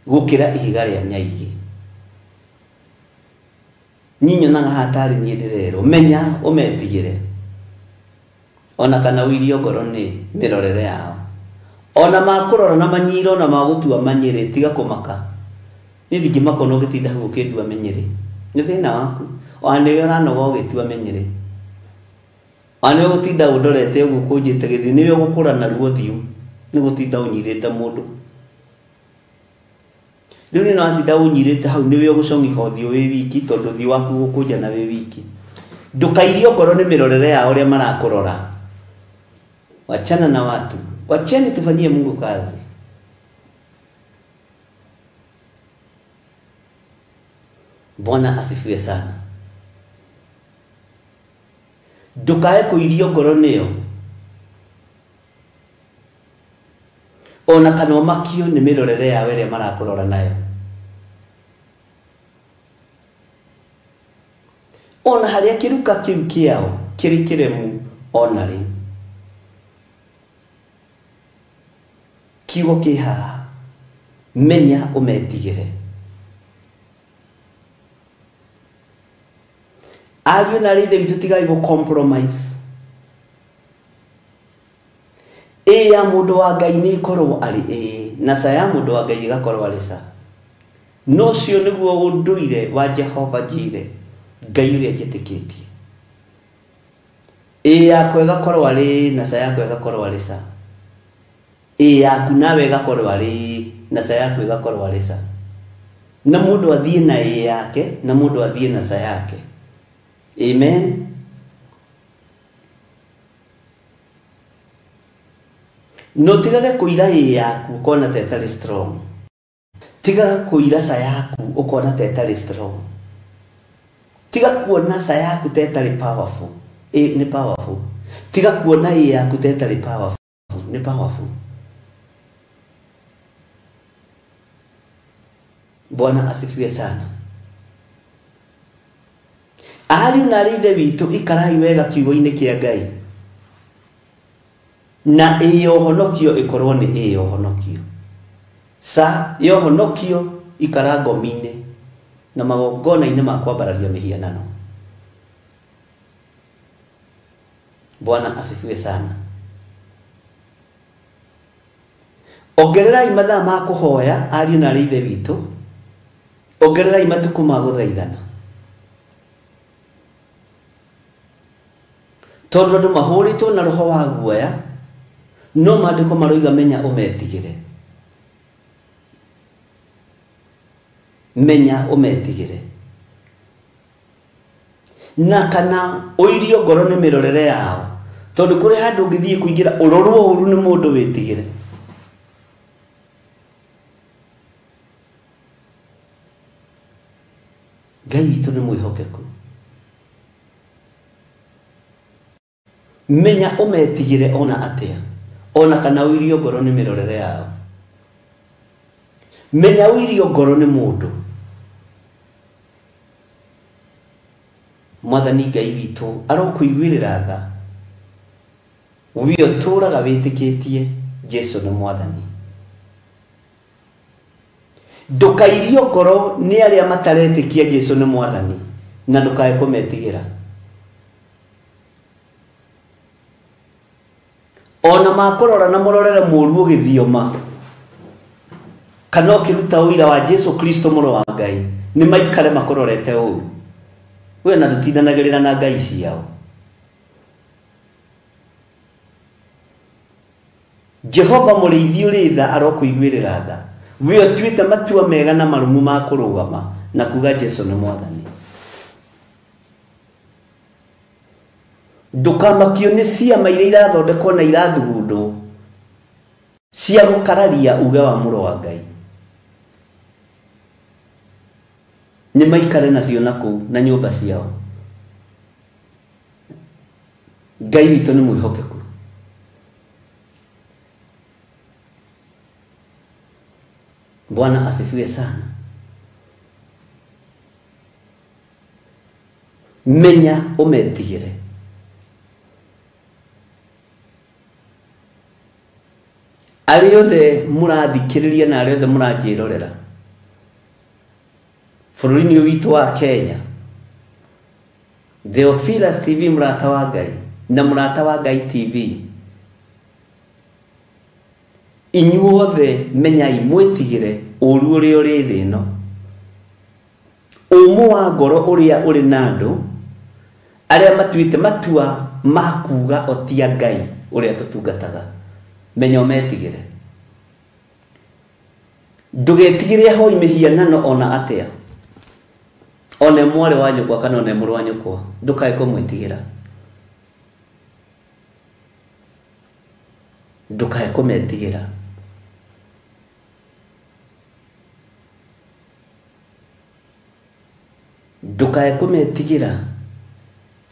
gũkĩra ihiga rĩa nyaigĩ. Niĩ nyonaga haha tarĩ niĩ ndĩrerwo menya ũmetigĩre ona kana ũirio ngoro nĩ mĩrorere yao, ona makũrora na manyiro na magũtua manyĩrĩ, tiga kũmaka. Niĩ ndingĩmaka ona ũgĩtinda hau ũkĩndua mĩnyĩrĩ. Nĩ thĩna waku. Ona nĩwe ũranoga ũgĩtua mĩnyĩrĩ. Ona nĩwe ũgũtinda ũndorete ũguo ũkũnjĩte gĩthithi, nĩwe ũgũkũra naruo ũthiũ nĩ gũtinda ũnyirĩte mũndũ. Rĩu nĩ watinda ũnyirĩte hau, nĩwe ũgũcong'iha ũthiũ wĩ wiki tondũ ũthiũ waku ũgũkũnjana wĩ wiki. Ndũkairio ngoro nĩ mĩrorere yao ũrĩa marakũrora. Wachana na watu. Wacheni tufanyie Mungu kazi. Bwana asifiwe sana. Ndukae kũirio ngoro nĩyo ona kana ũmakio nĩ mĩrorere yao ĩrĩa marakũrora nayo. Ona harĩa kĩruka kĩu kĩao kĩrĩ kĩremu ona rĩu. Kiugo kĩ haha, menya ũmetigĩre. Ariũ na arĩ ithe witũ tigai gũ compromise. Ĩ ya mũndũ wa Ngai nĩ ĩkorwo arĩ ĩ, na ca ya mũndũ wa Ngai ĩgakorwo arĩ ca. No ũcio nĩguo ũndũire wa Jehova Jire, Ngai ũrĩa njĩtĩkĩtie. Ĩ yakwa ĩgakorwo arĩ na ca yakwa ĩgakorwo arĩ ca. Ĩ yaku nawe ĩgakorwo arĩ na ca yaku ĩgakorwo arĩ ca. Na mũndũ athiĩ na ĩ yake na mũndũ athiĩ na ca yake. Amen. No tigage kũira ĩ yaku ũkona ta ĩtarĩ strong. Tiga kũira ca yaku ũkona ta ĩtarĩ strong. Tiga kuona ca yaku ta ĩtarĩ powerful. Ĩ nĩ powerful. Tiga kuona ĩ yaku ta ĩtarĩ powerful. Nĩ powerful. Bwana asifiwe sana. Ariũ na arĩ ithe witũ ikarai wega kiugo-inĩ kĩa Ngai. Na ĩ ya ũhonokio ĩkorwo nĩ ĩ ya ũhonokio. Ca ya ũhonokio ikara ngomi-inĩ na magongona-inĩ ma kwambararia mĩhianano. Bwana asifiwe sana. Ongererai mathaa ma kũhoya ariũ na arĩ ithe witũ. Ongererai matukũ ma gũthaithana. Tondũ andũ mahũrĩtwo na roho wa guoya, no maandĩko maroiga menya ũmetigĩre. Menya ũmetigĩre. Na kana ũirio ngoro nĩ mĩrorere yao. Tondũ kũrĩ handũ ũngĩthiĩ kũingĩra ũrorwo ũru nĩ mũndũ wĩtigĩre. Ngai witũ nĩ mwĩhokeku. Menya ũmetigĩre ona atĩa, ona kana ũirio ngoro nĩ mĩrorere yao. Menya ũirio ngoro nĩ mũndũ. Mwathani Ngai witũ arokũiguĩrĩra tha. We ũtũũraga wĩtĩkĩtie Jesu nĩ Mwathani. Ndũkairio ngoro nĩ arĩa mataretĩkia Jesu nĩ Mwathani na ndũkae kũmetigĩra. Ona makũrora na mũrorere mũũru ũgĩthioma kana ũkĩruta ũira wa Jesu Kristo mũrũ wa Ngai, nĩ maikare makũrorete ũru. We na ndũtindanagĩrĩra na ngai ciao. Jehova mũrĩithi ũrĩ tha arokũiguĩrĩra tha. We ũtuĩte matua mega na marũmu ma kũrũgama na kuga Jesu nĩ Mwathani. Ndũkamakio nĩ ciama iria irathondekwo na irathugundwo cia gũkararia uge wa mũrũ wa Ngai. Nĩ maikare nacio na kũu na nyũmba ciao. Ngai witũ nĩ mwĩhokeku. Bwana asifiwe sana. Menya ũmetigĩre. Arĩa othe mũrathikĩrĩria na arĩa othe mũranjĩrorera bũrũri-inĩ ũyũ witũ wa Kenya, Theophilus TV mũrata wa Ngai na mũrata wa Ngai TV, inyuothe menyai mwĩtigĩre ũru ũrĩa ũrĩ thĩ ĩno, ũmũ wa ngoro ũrĩa ũrĩ na andũ arĩa matuĩte matua ma kuuga o ti a Ngai ũrĩa tũtungataga. Menya ũmetigĩre. Ndũgetigĩre ahoi mĩhianano ona atĩa, one mwarĩ wa nyũkwa kana one mũrũ wa nyũkwa, ndũkae kũmwĩtigĩra. Ndũkae kũmetigĩra. Ndũkae kũmetigĩra.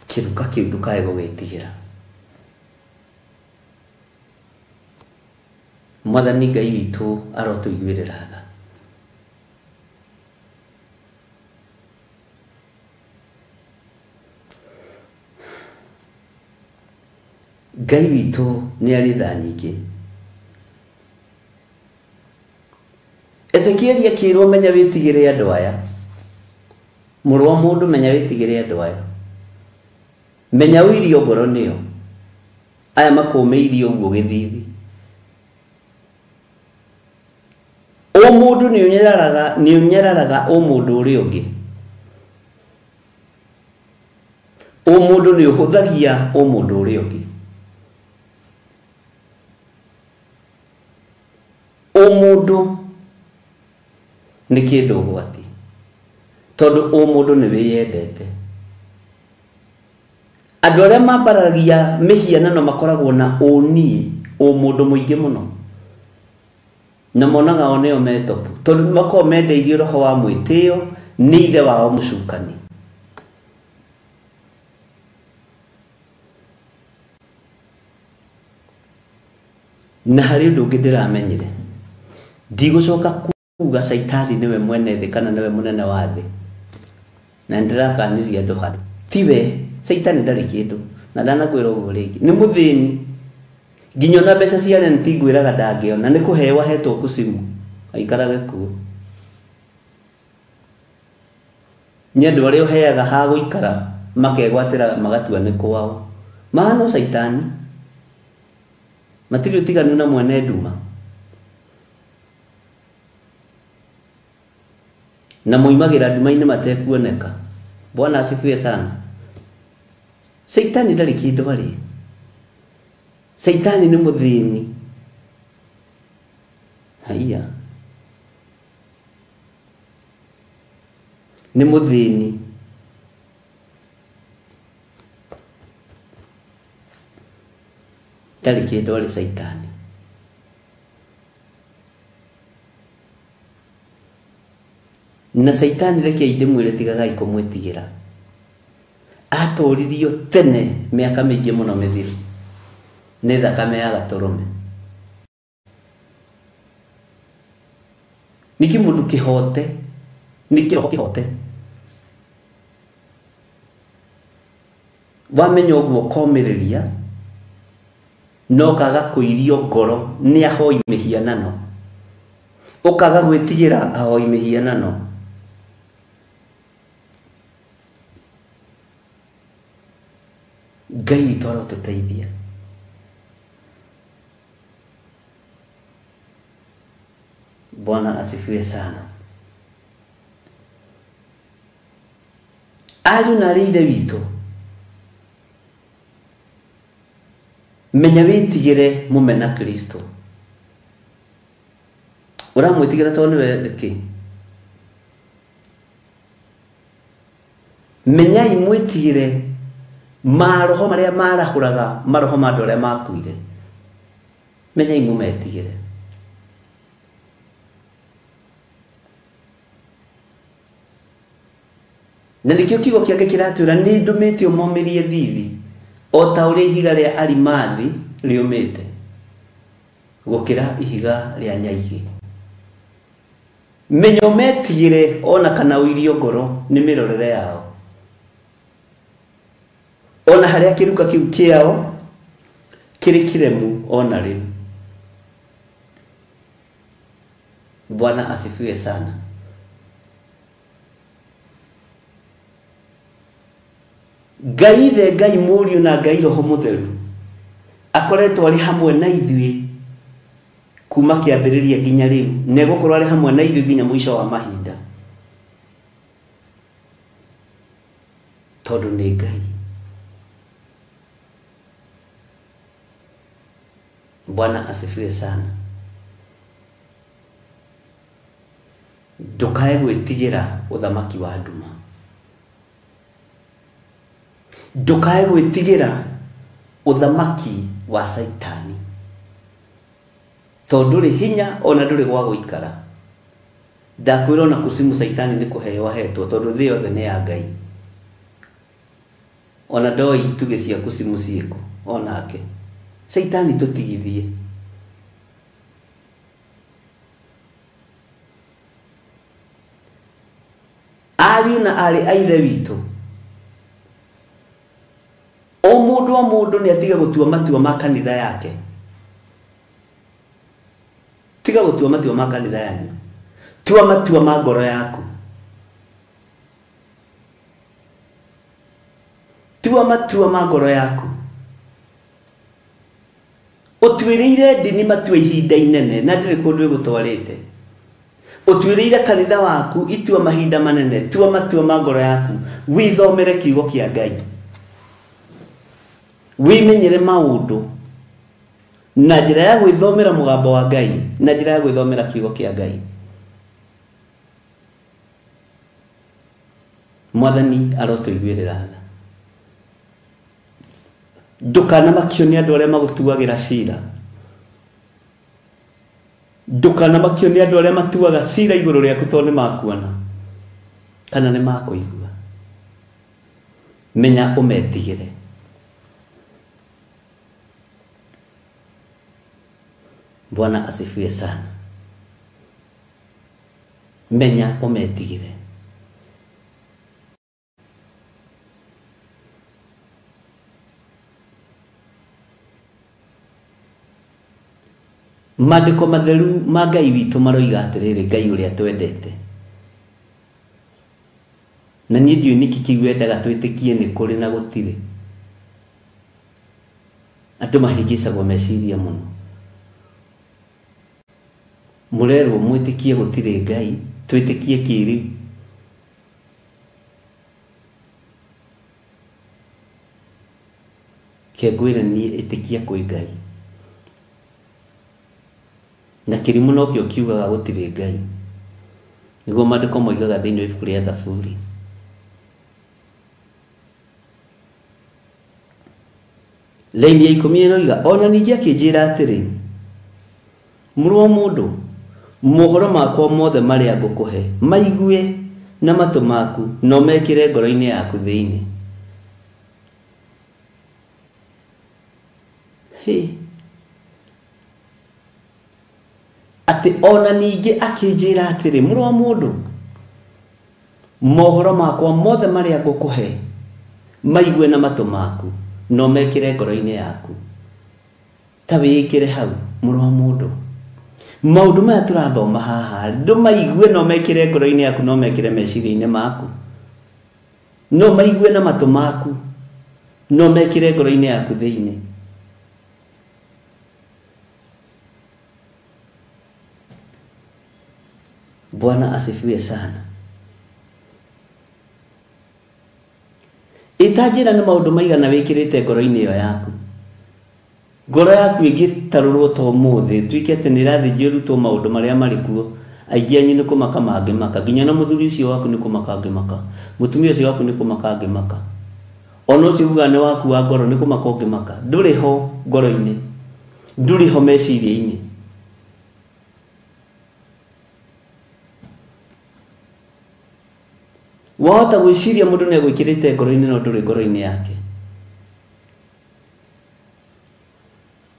Kĩruka kĩu ndũkae gũgĩtigĩra. Mwathani Ngai witũ arotũiguĩrĩra tha. Ngai witũ nĩ arĩ tha nyingĩ. Ezekieli akĩrwo menya wĩtigĩre andũ aya. Mũrũ wa mũndũ menya wĩtigĩre andũ aya. Menya ũirio ngoro nĩo. Aya makũmĩirie ũguo gĩthithi. O mũndũ nĩ ũnyararaga o mũndũ ũrĩa ũngĩ. O mũndũ nĩ ũhũthagia o mũndũ ũrĩa ũngĩ. O mũndũ Nĩ kĩndũ ũgwati tondũ ũmũndũ nĩ wĩyendete. Andũ arĩa mambaragia mĩhianano makoragwo na ũniĩ ũmũndũ mũingĩ mũno na monaga o nĩo metopu tondũ makoragwo mendeirio roho wa mwĩtĩo nĩ ithe wao mũcukani. Na harĩ ũndũ ũngĩ ndĩramenyire, ndigũcoka kuga caitani nĩwe mwene thĩ kana nĩwe mũnene wa thĩ, na nĩndĩrakanirie andũ handũ tiwe. Caitani ndarĩ kĩndũ na ndanakwĩra ũguo rĩngĩ, nĩ mũthĩni nginya ona mbeca cia rent ngwĩraga ndangĩona, nĩ kũheo ahetwo kucimu aikarage kuo. Nĩ andũ arĩa ũheaga ha gũikara makegwatĩra magatua nĩ kwao, mahana caitani, matirĩ ũtiganu na mwene nduma na moimagĩra nduma-inĩ matekuoneka. Bwana asifiwe sana. Caitani ndarĩ kĩndũ arĩ, caitani nĩ mũthĩni. Haiya, nĩ mũthĩni. Ndarĩ kĩndũ arĩ caitani. Na caitani reke ndĩmwĩre tigagai kũmwĩtigĩra, atoririo tene mĩaka mĩingĩ mũno mĩthiru nĩ thakame ya gatũrũme. Nĩ kĩmũndũ kĩhote, nĩ kĩroho kĩhote. Wamenya ũguo ũkomĩrĩria no kaga kũirio ngoro nĩ ahoi mĩhianano, ũkaga gwĩtigĩra ahoi mĩhianano. Ngai witũ arotũteithia. Bwana asifiwe sana. Ariũ na arĩ ithe witũ, menya wĩtigĩre mũmena Kristo. Ũramwĩtigĩra tondũ nĩwe kĩ? Menyai mwĩtigĩre maroho marĩa marahũraga maroho ma andũ arĩa makuire, menyai mũmetigĩre. Na nĩkĩo kiugo kĩake kĩratwĩra nĩ ndũmĩte ũmomĩrie thithi o ta ũrĩa ihiga rĩa arimathi rĩũmĩte gũkĩra ihiga rĩa nyaigĩ. Menya ũmetigĩre ona kana ũirio ngoro nĩ mĩrorere yao, ona harĩa kĩruka kĩu kĩao kĩrĩ kĩremu ona rĩu. Bwana asifiwe sana. Ngai ithe, Ngai mũriũ na Ngai roho mũtheru akoretwo arĩ hamwe na ithuĩ kuma kĩambĩrĩria nginya rĩu, na egũkorwo arĩ hamwe na ithuĩ nginya mũico wa mahinda, tondũ nĩ Ngai. Bwana asifiwe sana. Ndukae gwĩtigĩra ũthamaki wa nduma, ndukae gwĩtigĩra ũthamaki wa caitani, tondũ ndũrĩ hinya ona ndũrĩ gwa gũikara. Ndakwĩra ona kucimu caitani nĩ kũheo ahetwo, tondũ thĩ yothe nĩ ya Ngai. Ona ndoĩ itugĩ cia kucimu ciĩkũ onake. Caitani tũtigithie. Ariũ na arĩ a ithe witũ, o mũndũ o mũndũ nĩ atige gũtua matua ma kanitha yake. Tiga gũtua matua ma kanitha yanyu, tua matua ma ngoro yaku, tua matua ma ngoro yaku. Ũtuĩrĩire ndini matua ihinda inene na ndĩrĩ kũndũ ĩgũtwarĩte. Ũtuĩrĩire kanitha waku itua mahinda manene, tua matua ma ngoro yaku, withomere kiugo kĩa Ngai, wĩmenyere maũndũ na njĩra ya gwĩthomera mũgambo wa Ngai, na njĩra ya gwĩthomera kiugo kĩa Ngai. Mwathani arotũiguĩrĩra tha. Ndũkanamakio nĩ andũ arĩa magũtuagĩra cira. Ndũkanamakio nĩ andũ arĩa matuaga cira igũrũ rĩaku tondũ nĩ makuona kana nĩ makũigua. Menya ũmetigĩre. Bwana asifiwe sana. Menya ũmetigĩre. Maandĩko matheru ma Ngai witũ maroiga atĩrĩrĩ, Ngai ũrĩa twendete. Na niĩ ndiũĩ nĩkĩ kĩu wendaga twĩtĩkie nĩ kũrĩ na gũtirĩ. Andũ mahĩngĩcagwo meciria mũno. Mũrerwo mwĩtĩkie gũtirĩ Ngai, twĩtĩkie kĩrĩu. Kengwĩre niĩ ĩtĩkia kwĩ Ngai. Na kĩrimũ nokĩo kiugaga gũtirĩ Ngai. Nĩguo maandĩko moigaga thĩinĩ wa ibuku rĩa Thaburi. Laini ya 10 ĩroiga, ona ningĩ akĩnjĩra atĩrĩ, mũrũ wa mũndũ, mohoro makwa mothe marĩa ngũkũhe maigue na matũ maku na ũmekĩre ngoro-inĩ yaku thĩinĩ. Hĩ. Atĩ ona ningĩ akĩnjĩra atĩrĩ, mũrũ wa mũndũ, mohoro makwa mothe marĩa ngũkũhe maigue na matũ maku na ũmekĩre ngoro-inĩ yaku. Ta wĩĩkĩre hau, mũrũ wa mũndũ. Maũndũ maya tũrathoma haha, ndũmaigue na ũmekĩre ngoro-inĩ yaku na ũmekĩre meciria-inĩ maku. No maigue na matũ maku na ũmekĩre ngoro-inĩ yaku thĩinĩ. Bwana asifiwe sana. Ĩtanjĩra nĩ maũndũ maigana wĩkĩrĩte ngoro-inĩ ĩyo yaku. Ngoro yaku ĩngĩtarũrwo ta ũmũthĩ, ĩtuĩke atĩ nĩ ĩrathĩnjio ĩrutwo maũndũ marĩa marĩ kuo, aingĩ anyu nĩ kũmaka mangĩmaka, nginya na mũthuri ũcio waku nĩ kũmaka angĩmaka, mũtumia ũcio waku nĩ kũmaka angĩmaka, ona ũcio ugaga nĩ waku wa ngoro nĩ kũmaka ũngĩmaka. Ndũrĩ ho ngoro-inĩ, ndũrĩ ho meciria-inĩ. Wahota gwĩciria mũndũ nĩ egwĩkĩrĩte ngoro-inĩ no ndũrĩ ngoro-inĩ yake.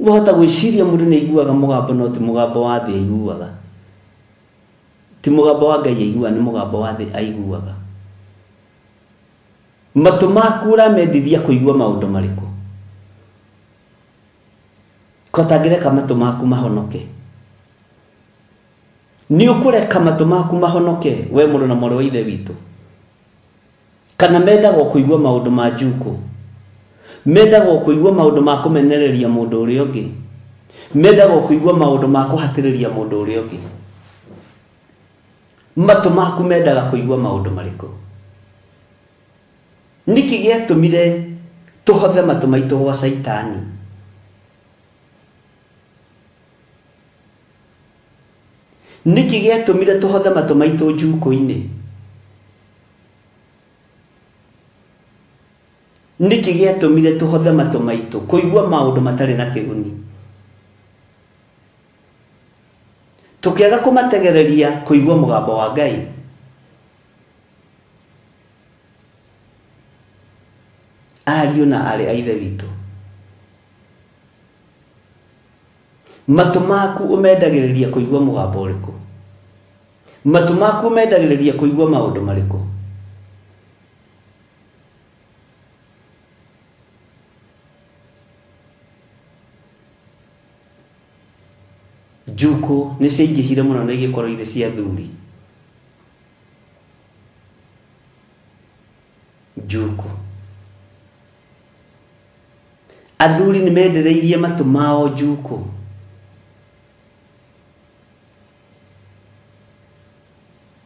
Wahota gwĩciria mũndũ nĩ aiguaga mũgambo no ti mũgambo wa thĩ aiguaga. Ti mũgambo wa Ngai aiguaga, nĩ mũgambo wa thĩ aiguaga. Matũ maku ũramendithia kũigua maũndũ marĩkũ? Ko ũtangĩreka matũ maku mahonoke? Nĩ ũkũreka matũ maku mahonoke we mũrũ na mwarĩ wa Ithe witũ? Kana mendaga kũigua maũndũ ma njukũ? Mendaga kũigua maũndũ ma kũmenereria mũndũ ũrĩa ũngĩ? Mendaga kũigua maũndũ ma kũhatĩrĩria mũndũ ũrĩa ũngĩ? Matũ maku mendaga kũigua maũndũ marĩkũ? Nĩkĩ gĩatũmire tũhothe matũ maitũ gwa Caitani? Nĩkĩ gĩatũmire tũhothe matũ maitũ njukũ-inĩ? Nĩkĩ gĩatũmire tũhothe matũ maitũ kũigua maũndũ matarĩ na kĩguni? Tũkĩaga kũmategereria kũigua mũgambo wa Ngai. Ariũ na aarĩ a Ithe witũ, matũ maku ũmendagĩrĩria kũigua mũgambo ũrĩkũ? Matũ maku ũmendagĩrĩria kũigua maũndũ marĩkũ? Njukũ nĩ ciaingĩhire mũno na igĩkorwo irĩ cia athuri. Njukũ. Athuri nĩ mendereirie matũ mao njukũ.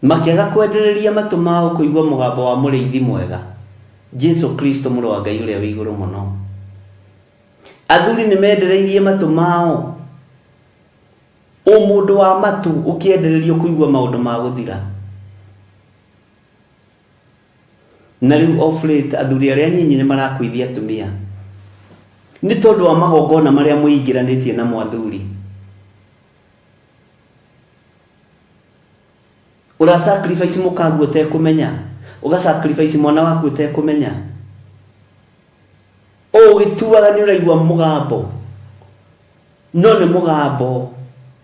Makĩaga kwendereria matũ mao kũigua mũgambo wa mũrĩithi mwega, Jesu Kristo mũrũ wa Ngai ũrĩa wĩ igũrũ mũno. Athuri nĩ mendereirie matũ mao ũmũndũ wa matu ũkĩendererio kũigua maũndũ ma gũthira. Na rĩu off late athuri arĩa nyinyi nĩ marakuithia atumia nĩ tondũ wa magongona marĩa mwĩingĩranĩtie namo athuri. Ũra sacrifice mũkaguo ũtekũmenya, ũga sacrifice mwana waku ũtekũmenya, ũgĩtuaga nĩ ũraigua mũgambo, no nĩ mũgambo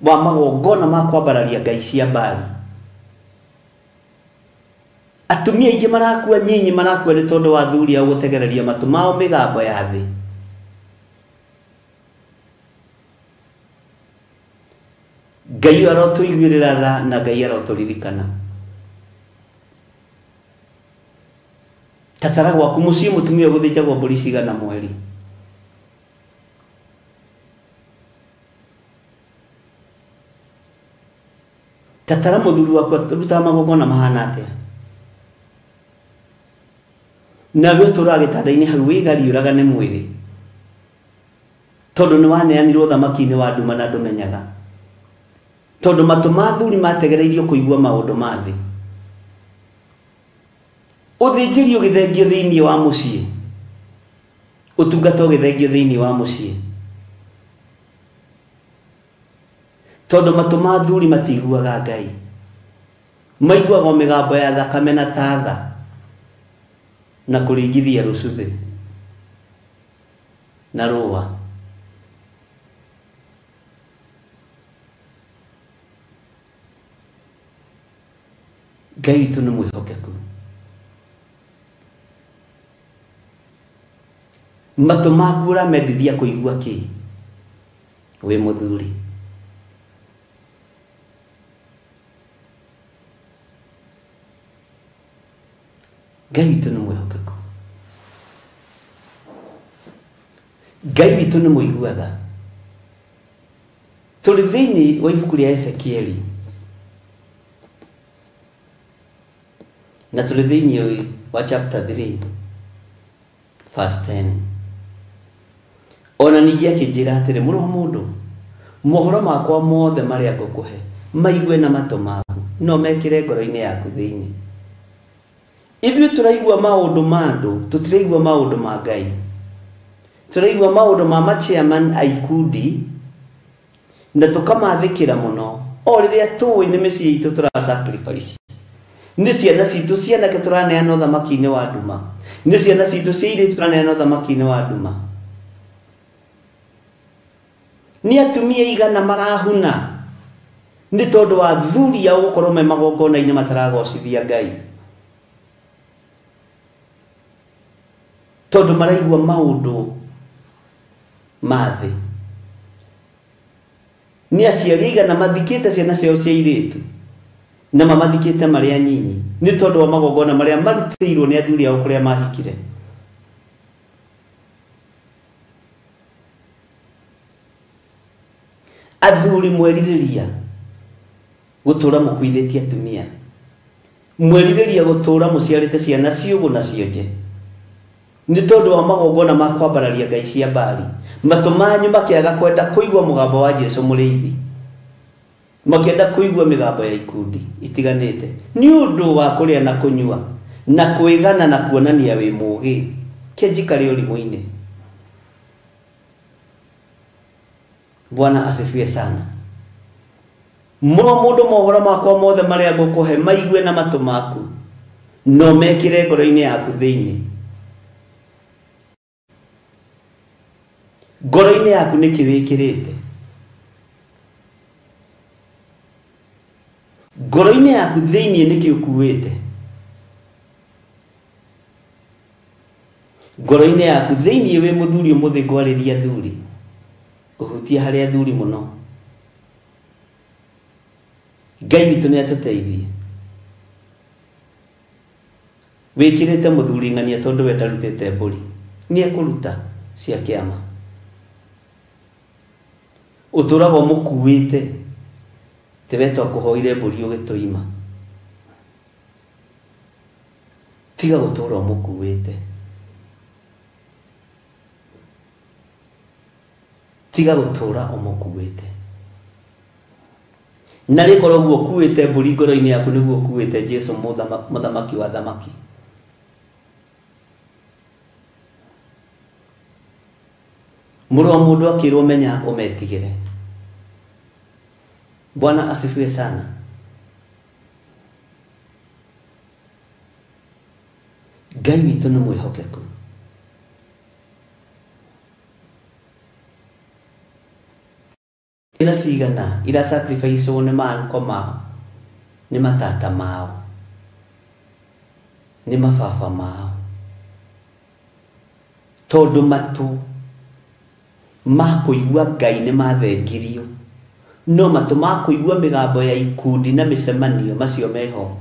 wa magongona ma kwambararia ngai cia Baali. Atumia aingĩ marakua nyinyi marakua nĩ tondũ wa athuri ao gũtegereria matũ mao mĩgambo ya thĩ. Ngai arotũiguĩrĩra tha na Ngai arotũririkana. Tatara gwaku mũciĩ mũtumia ũgũthĩnjagwo mbũri cigana mweri. Tatara mũthuri waku arutaga magongona mahana atĩa. Nawe ũtũraga gĩtanda-inĩ hau wĩgariũraga nĩ mwĩrĩ tondũ nĩ waneanirwo thamaki-inĩ wa nduma na ndũmenyaga, tondũ matũ ma athuri mategereirio kũigua maũndũ ma thĩ. Ũthĩnjĩri ũgĩthengio thĩinĩ wa mũciĩ, ũtungata ũgĩthengio thĩinĩ wa mũciĩ, tondũ matũ ma athuri matiguaga Ngai, maiguaga mĩgambo ya thakame na tatha na kũringithia rũcuthĩ na rũa. Ngai witũ nĩ mwĩhokeku. Matũ maku ũramendithia kũigua kĩ wĩ mũthuri? Ngai witũ nĩ mwĩhokeku. Ngai witũ nĩ mũigua tha. Tũrĩ thĩinĩ wa ibuku rĩa Ezekieli na tũrĩ thĩinĩ wa chapter 3 verse 10. Ona ningĩ akĩnjĩra atĩrĩ, mũrũ wa mũndũ, mohoro makwa mothe marĩa ngũkũhe maigue na matũ maku, no mekĩre ngoro-inĩ yaku thĩinĩ. Ithuĩ tũraigua maũndũ ma andũ, tũtiraigua maũndũ ma Ngai. Tũraigua maũndũ ma machairman a ikundi na tũkamathĩkĩra mũno o rĩrĩa tũĩ nĩ mĩciĩ itũ tũra sacrifice. Nĩ ciana citũ cianake tũraneana ũthamaki-inĩ wa nduma, nĩ ciana citũ cia airĩtu tũraneana ũthamaki-inĩ wa nduma. Nĩ atumia igana marahuna nĩ tondũ wa athuri ao gũkorwo me magongona-inĩ mataragocithia Ngai, tondũ maraigua maũndũ ma thĩ. Nĩ aciari aigana mathikĩte ciana ciao cia airĩtu na mamathikĩte marĩa nyinyi nĩ tondũ wa magongona marĩa marutĩirwo nĩ athuri ao kũrĩa mahikire. Athuri mwerirĩria gũtũra mũkuithĩtie atumia, mwerirĩria gũtũra mũciarĩte ciana ciũgũ na cionje nĩ tondũ wa magongona ma kwambararia ngai cia Baali. Matũ manyu makĩaga kwenda kũigua mũgambo wa Jesũ mũrĩithi, makĩenda kũigua mĩgambo ya ikundi itiganĩte nĩ ũndũ wa kũrĩa na kũnyua na kwĩgana na kuonania wĩ mũũgĩ. Kĩnjikare ũrimũ-inĩ. Bwana asifiwe sana. Mũrũ mũndũ, mohoro makwa mothe marĩa ngũkũhe maigue na matũ maku, no mekĩre ngoro-inĩ yaku thĩinĩ. Ngoro-inĩ yaku nĩkĩ wĩkĩrĩte? Ngoro-inĩ yaku thĩinĩ nĩkĩ ũkuĩte? Ngoro-inĩ yaku thĩinĩ wĩ mũthuri ũmũthĩ ngwarĩria athuri, ngũhutia harĩ athuri mũno. Ngai witũ nĩ atũteithie. Wĩkĩrĩte mũthuri ng'ania tondũ we ndarutĩte mbũri, nĩ ekũruta cia kĩama. Ũtũraga ũmũkuĩte te we twakũhoire mbũri ũgĩtũima. Tiga gũtũra ũmũkuĩte, tiga gũtũra ũmũkuĩte. Na rĩkorwo ũguo ũkuĩte mbũri ngoro-inĩ yaku nĩguo ũkuĩte Jesũ mũthamaki wa thamaki. Mũrũ wa mũndũ akĩrwo menya ũmetigĩre. Bwana asifiwe sana. Ngai witũ nĩ mwĩhokeku. Ira cigana ira sacrifice nĩ manko mao, nĩ matata mao, nĩ mababa mao, tondũ matũ ma kũigua Ngai nĩ mathengirio, no matũ ma kũigua mĩgambo ya ikundi na mĩcemanio macio meho,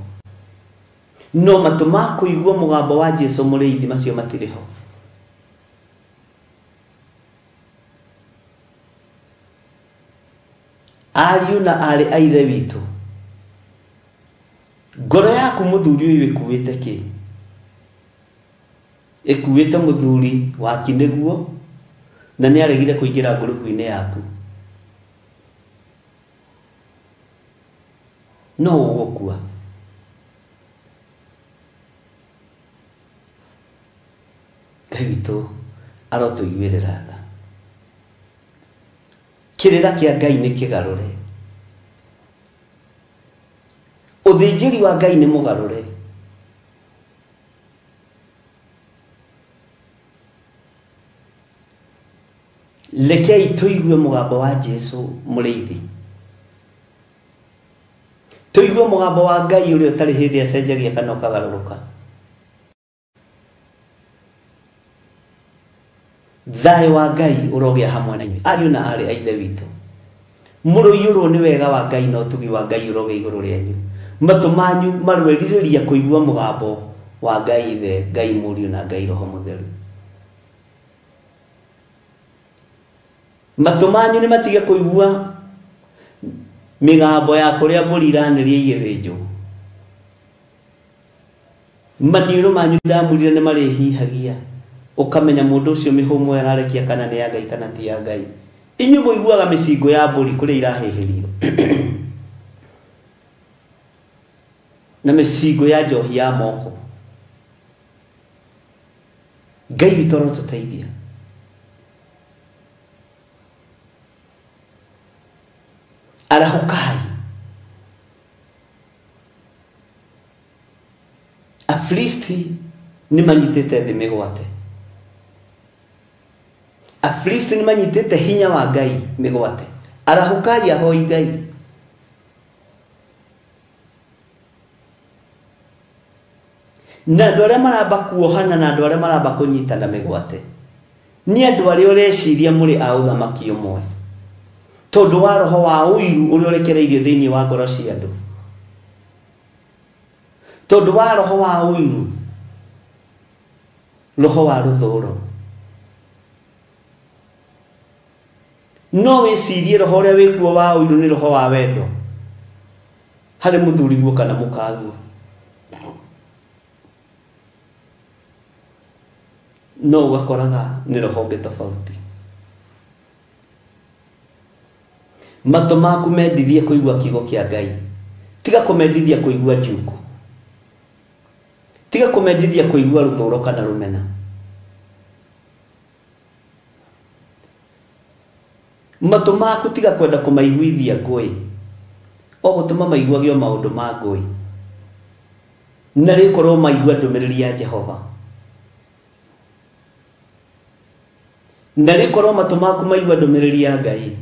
no matũ ma kũigua mũgambo wa Jesũ mũrĩithi macio matirĩ ho. Ariũ na aarĩ a Ithe witũ, ngoro yaku mũthuri ũyũ ĩkuĩte kĩ? Ĩkuĩte mũthuri waki nĩguo, na nĩ aregire kũingĩra ngurubu-inĩ yaku. No ũgũkua. Ngai witũ arotũiguĩrĩra tha. Kĩrĩra kĩa Ngai nĩ kĩgarũre. Ũthĩnjĩri wa Ngai nĩ mũgarũre. Rekei tũigue mũgambo wa Jesũ mũrĩithi. Tũigue mũgambo wa Ngai ũrĩa ũtarĩ hĩndĩ acenjagia kana ũkagarũrũka. Thayũ wa Ngai ũrogĩa hamwe na inyuĩ ariũ na aarĩ a Ithe witũ. Mũrũiyũrwo nĩ wega wa Ngai na ũtugi wa Ngai ũrogĩa igũrũ rĩanyu. Matũ manyu marwerirĩria kũigua mũgambo wa Ngai Ithe, Ngai Mũriũ na Ngai Roho Mũtheru. Matũ manyu nĩ matige kũigua mĩgambo ya kũrĩa mbũri iranĩria igĩthĩnjwo. Maniũrũ manyu ndamũrire nĩ marĩhihagia, ũkamenya mũndũ ũcio mĩhũmũ ararekia kana nĩ ya Ngai kana ti ya Ngai. Inyuĩ mũiguaga mĩcingo ya mbũri kũrĩa irahĩhĩrio na mĩcingo ya njohi ya moko. Ngai witũ arotũteithia. Arahũkai. Afilisti nĩ manyitĩte thĩ mĩgwate. Afilisti nĩ manyitĩte hinya wa Ngai mĩgwate. Arahũkai ahoi Ngai. Na andũ arĩa maramba kuohana na andũ arĩa maramba kũnyitana mĩgwate nĩ andũ arĩa ũreciria mũrĩ a ũthamaki ũmwe, tondũ wa roho wa ũiru ũrĩa ũrekereirio thĩinĩ wa ngoro cia andũ, tondũ wa roho wa ũiru, roho wa rũthũro. No wĩcirie roho ũrĩa wĩkuo wa ũiru nĩ roho wa wendo harĩ mũthuriguo kana mũkaguo. No ũgakoraga nĩ roho ũngĩ tofauti. Matũ maku mendithie kũigua kiugo kĩa Ngai. Tiga kũmendithia kũigua njuku. Tiga kũmendithia kũigua rũthũro kana rũmena. Matũ maku tiga kwenda kũmaiguithia ngũĩ, o gũtũma maiguagio maũndũ ma ngũĩ, na rĩkorwo maigua ndũmĩrĩri ya Jehova, na rĩkorwo matũ maku maigua ndũmĩrĩri ya Ngai,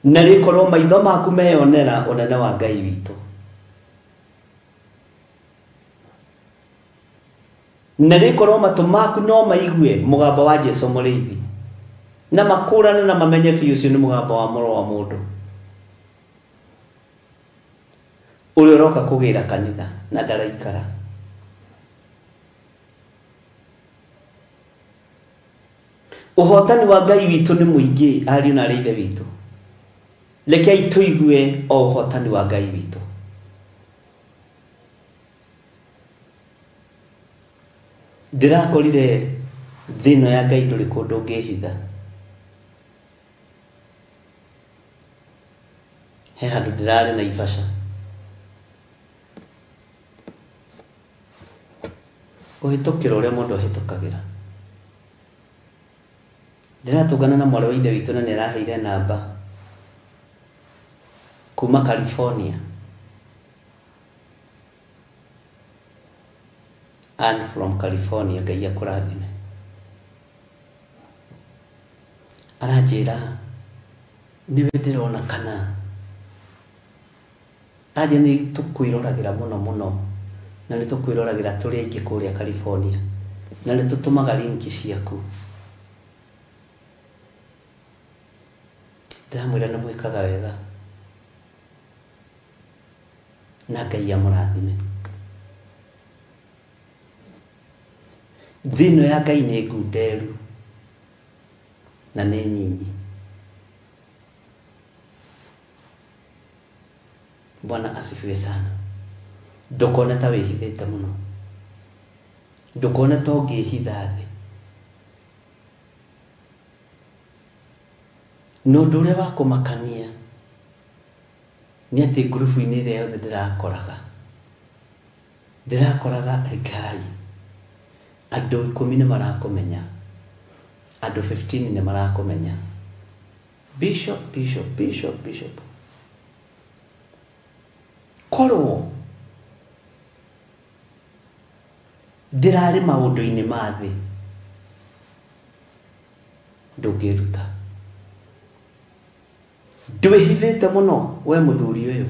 na rĩkorwo maitho maku meyonera ũnene wa Ngai witũ, na rĩkorwo matũ maku no maigue mũgambo wa Jesũ mũrĩithi, na makũrane na mamenye biũ ũcio nĩ mũgambo wa mũrũ wa mũndũ ũrĩa ũroka kũgĩra kanitha na ndaraikara. Ũhotani wa Ngai witũ nĩ mũingĩ, ariũ na aarĩ a Ithe witũ. Rekei tũigue o ũhotani wa Ngai witũ. Ndĩrakorire thĩ ĩno ya Ngai ndũrĩ kũndũ ũngĩhitha. He handũ ndĩrarĩ na ibaca. Kũhĩtũkĩra ũrĩa mũndũ ahĩtũkagĩra. Ndĩratũngana na mwarĩ wa ithe witũ na nĩ araheire namba kuma California. Ann from California, Ngai akũrathime. Aranjĩra nĩwe ndĩrona kana aja nĩ tũkwĩroragĩra mũno mũno na nĩ tũkwĩroragĩra tũrĩ aingĩ kũrĩa California na nĩ tũtũmaga linki ciaku. Ndĩramwĩra nĩ mwĩkaga wega na Ngai amũrathime. Thĩ ĩno ya Ngai nĩ ngunderu na nĩ nyinyi. Bwana asifiwe sana. Ndũkone ta wĩhithĩte mũno, ndũkone ta ũngĩhitha thĩ. Na ũndũ ũrĩa wa kũmakania nĩ atĩ ngurubu-inĩ ĩrĩa yothe ndĩrakoraga Ngai andũ 10 nĩ marakũmenya, andũ 15 nĩ marakũmenya. Bishop, bishop, bishop, bishop. Korwo ndĩrarĩ maũndũ-inĩ ma thĩ ndũngĩruta. Ndwĩhithĩte mũno we mũthuri ũyũ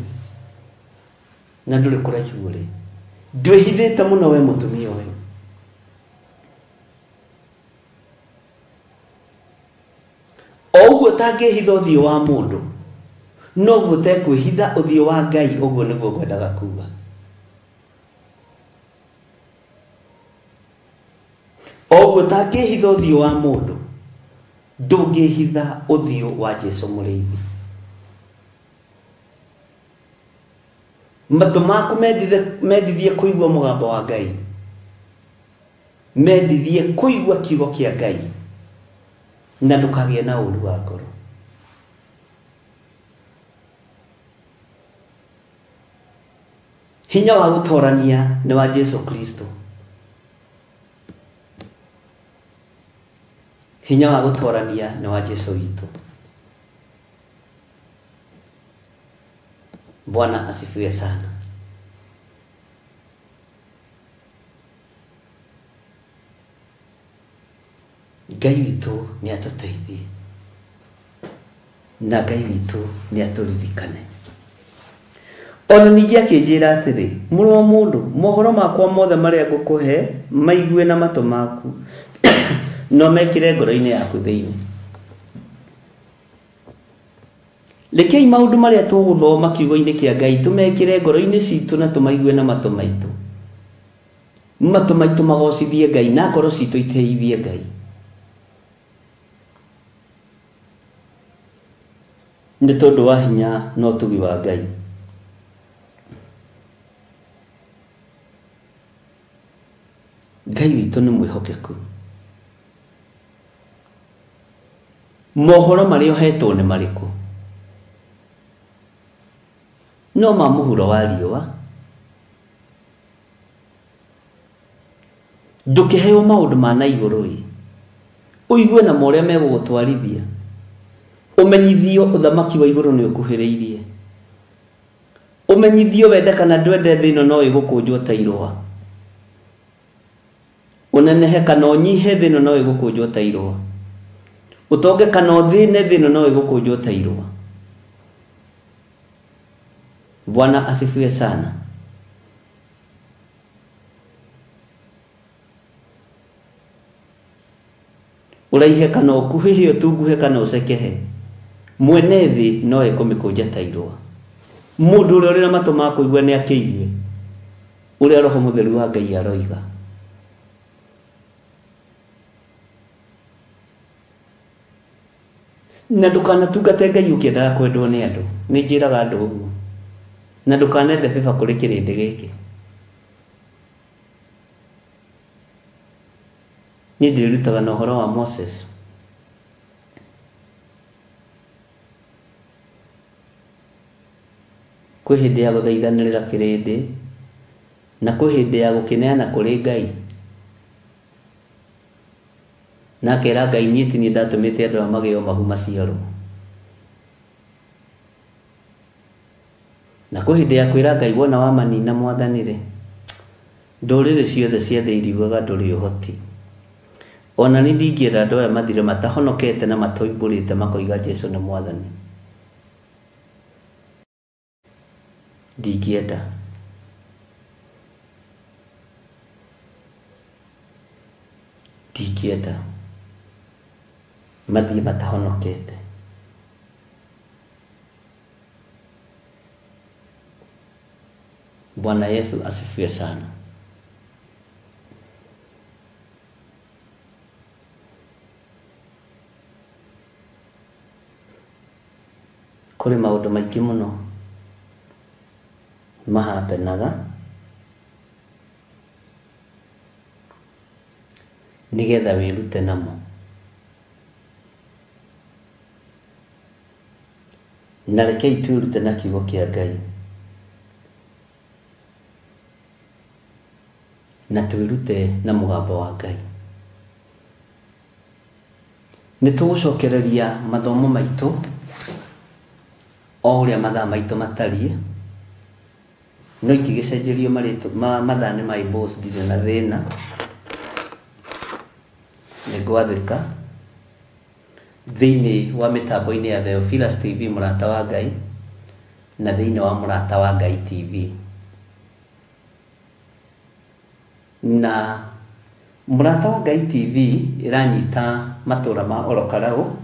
na ndũrĩ kũraihu ũrĩ. Ndwĩhithĩte mũno we mũtumia ũyũ. O ũguo ũtangĩhitha ũthiũ wa mũndũ noguo ũtekwĩhitha ũthiũ wa Ngai, ũguo nĩguo ngwendaga kuga. O ũguo ũtangĩhitha ũthiũ wa mũndũ ndũngĩhitha ũthiũ wa Jesũ mũrĩithi. Matũ maku mendithie kũigua mũgambo wa Ngai, mendithie kũigua kiugo kĩa Ngai, na ndũkagĩe na ũũru wa ngoro. Hinya wa gũtorania nĩ wa Jesũ Kristo. Hinya wa gũtorania nĩ wa Jesũ witũ. Bwana asifiwe sana. Ngai witũ nĩ atũteithie na Ngai witũ nĩ atũririkane. Ona ningĩ akĩnjĩra atĩrĩ, mũrũ wa mũndũ, mohoro makwa mothe marĩa ngũkũhe maigue na matũ maku no mekĩre ngoro-inĩ yaku thĩinĩ. Rekei maũndũ marĩa tũgũthoma kiugo-inĩ kĩa Ngai tũmekĩre ngoro-inĩ citũ na tũmaigue na matũ maitũ. Matũ maitũ magocithie Ngai na ngoro citũ iteithie Ngai. Nĩ tondũ wa hinya na ũtugi wa Ngai. Ngai witũ nĩ mwĩhokeku. Mohoro marĩa ũhetwo nĩ marĩkũ? No ma mũhuro wa riũa. Ndũkĩheo maũndũ ma na igũrũ ĩ, ũigue na morĩa megũgũtwarithia, ũmenyithio ũthamaki wa igũrũ nĩ ũkuhĩrĩirie, ũmenyithio wende kana ndwende thĩ ĩno no ĩgũkũnjwo ta irũa, ũnenehe kana ũnyihe thĩ ĩno no ĩgũkũnjwo ta irũa, ũtonge kana ũthĩne thĩ ĩno no ĩgũkũnjwo ta irũa. Bwana asifiwe sana. Ũraihe kana ũkuhĩhe, ũtunguhe kana ũcekehe, mwene thĩ no ekũmĩkũnja ta irũa. Mũndũ ũrĩa ũrĩ na matũ ma kũigua nĩ akĩigue ũrĩa Roho Mũtheru wa Ngai aroiga. Na ndũkanatungate Ngai ũkĩendaga kwendwo nĩ andũ. Nĩ njĩraga andũ ũguo. Na ndũkanethe favor kũrĩ kĩrĩndĩ gĩkĩ. Niĩ ndĩrutaga na ũhoro wa Moses. Kwĩ hĩndĩ ya gũthaithanĩrĩra kĩrĩndĩ na kwĩ hĩndĩ ya gũkĩneana kũrĩ Ngai. Na akera Ngai niĩ ti niĩ ndatũmĩte andũ aya magĩo mahu maciarwo. Na kwĩ hĩndĩ ya kwĩra Ngai wona wamanina mwathani rĩ, ndũrĩrĩ ciothe cia thĩ iriugaga ndũrĩ ũhoti. Ona nĩ ndingĩenda andũ aya mathire matahonokete na matoimbũrĩte makoiga Jesu nĩ mwathani. Ndingĩenda. Ndingĩenda mathiĩ matahonokete. Bwana Yesu asifiwe sana. Kũrĩ maũndũ maingĩ mũno mahapenaga nĩgetha wĩrute namo. Na rekei twĩrute na kiugo kĩa Ngai. Na twĩrute na mũgambo wa Ngai. Nĩ tũgũcokereria mathomo maitũ o ũrĩa mathaa maitũ matariĩ. No ingĩgĩcenjerio marĩtwa mathaa nĩ my boss, ndirĩ na thĩna. Nĩ ngwathĩka thĩinĩ wa mĩtambo-inĩ ya Theophilus TV Mũrata wa Ngai na thĩinĩ wa Mũrata wa Ngai TV. Na Mũrata wa Ngai TV ĩranyita matũra ma Orokarau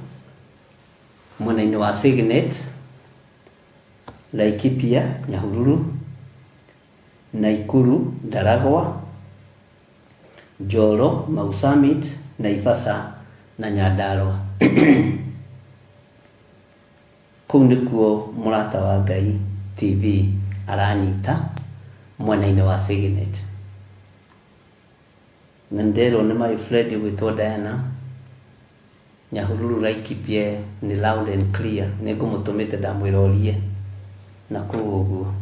mwena-inĩ wa Signet, Laikipia, Nyahururu, Naikuru, Ndaragwa, Njoro, Mau Summit, Naivasha na Nyandarua. Kũu nĩkuo Mũrata wa Ngai TV aranyita mwena-inĩ wa Signet. Na nderwo nĩ my friend gwĩtwo Diana, Nyahururu Laikipia nĩ loud and clear, nĩ ngũmũtũmĩte ndamwĩra orie na kũu ũguo.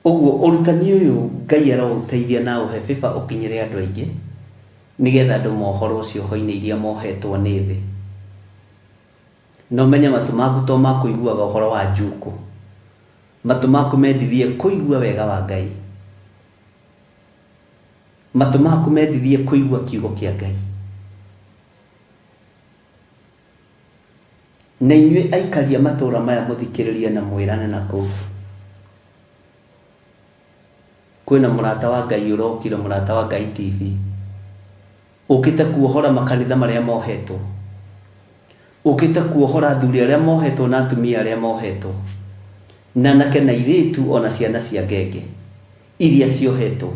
Ũguo ũrutani ũyũ Ngai aroũteithia na ũhe favor ũkinyĩre andũ aingĩ nĩgetha andũ mohorwo cioho-inĩ iria mohetwo nĩ thĩ. Na ũmenye matũ maku to ma kũiguaga ũhoro wa njukũ. Matũ maku mendithie kũigua wega wa Ngai. Matũ maku mendithie kũigua kiugo kĩa Ngai. Na inyuĩ aikaria matũra maya mũthikĩrĩrie na mwĩrane na kũu. Kwĩna Mũrata wa Ngai ũrokire, Mũrata wa Ngai TV. Ũkĩte kuohora makanitha marĩa mohetwo. Ũkĩte kuohora athuri arĩa mohetwo na atumia arĩa mohetwo. Na anake na airĩtu ona ciana cia ngenge iria ciohetwo.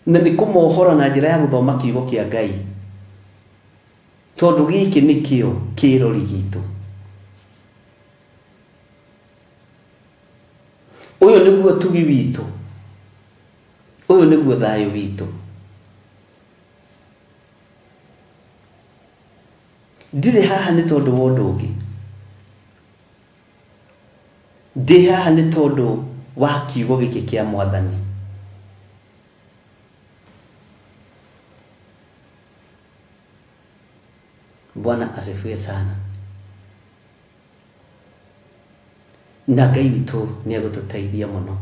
Na nĩ kũmohora na njĩra ya gũthoma kiugo kĩa Ngai. Tondũ gĩkĩ nĩkĩo kĩrori gitũ. Ũyũ nĩguo tugi witũ. Ũyũ nĩguo thayũ witũ. Ndirĩ haha nĩ tondũ wa ũndũ ũngĩ. Ndĩ haha nĩ tondũ wa kiugo gĩkĩ kĩa Mwathani. Bwana asifiwe sana. Na Ngai witũ nĩ egũtũteithia mũno.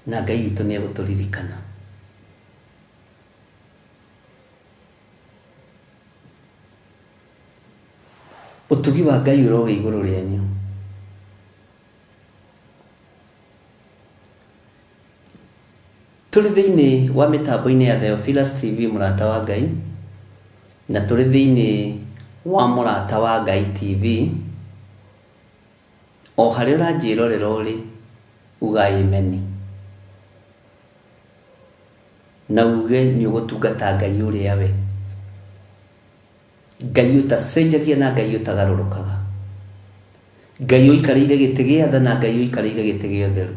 Na Ngai witũ nĩ egũtũririkana. Ũtugi wa Ngai ũroge igũrũ rĩanyu. Tũrĩ thĩinĩ wa mĩtambo-inĩ ya Theophilus TV Mũrata wa Ngai na tũrĩ thĩinĩ wa Mũrata wa Ngai TV. O harĩa ũranjĩrorera ũrĩ, uga amen. Na uge nĩ ũgũtungata Ngai ũrĩa we. Ngai ũtacenjagia na Ngai ũtagarũrũkaga. Ngai ũikarĩire gĩtĩ gĩa tha na Ngai ũikarĩire gĩtĩ gĩa ũtheru.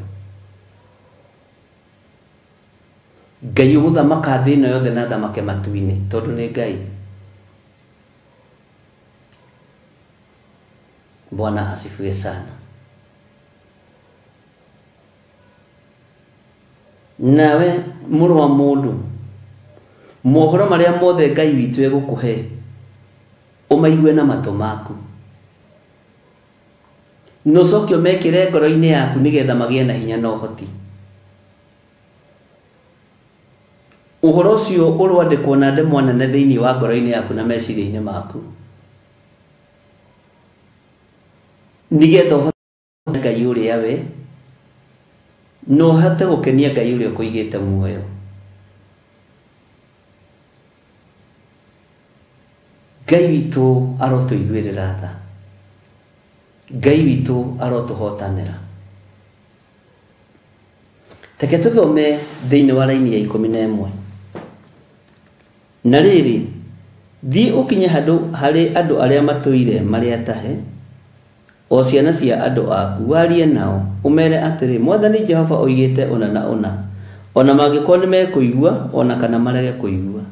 Ngai ũgũthamaka thĩ ĩno yothe na athamake matu-inĩ tondũ nĩ Ngai. Bwana asifiwe sana. Nawe mũrũ wa mũndũ, mohoro marĩa mothe Ngai witũ egũkũhe ũmaigue na matũ maku, na ũcoke ũmekĩre ngoro-inĩ yaku nĩgetha magĩe na hinya na ũhoti. Ũhoro ũcio ũrwandĩkwo na ndemwa nene thĩinĩ wa ngoro-inĩ yaku na meciria-inĩ maku, nĩgetha ũhote Ngai ũrĩa we, na ũhote gũkenia Ngai ũrĩa ũkũigĩte muoyo. Ngai witũ arotũiguĩrĩra tha, Ngai witũ arotũhotanĩra. Reke tũthome thĩinĩ wa raini ya 11. Na rĩrĩ, thiĩ ũkinye handũ harĩ andũ arĩa matũire marĩ atahe, o ciana cia andũ aku, warie nao, ũmere atĩrĩ, Mwathani Jehova oigĩte ũna na ũna, ona mangĩkorwo nĩ mekũigua ona kana marege kũigua.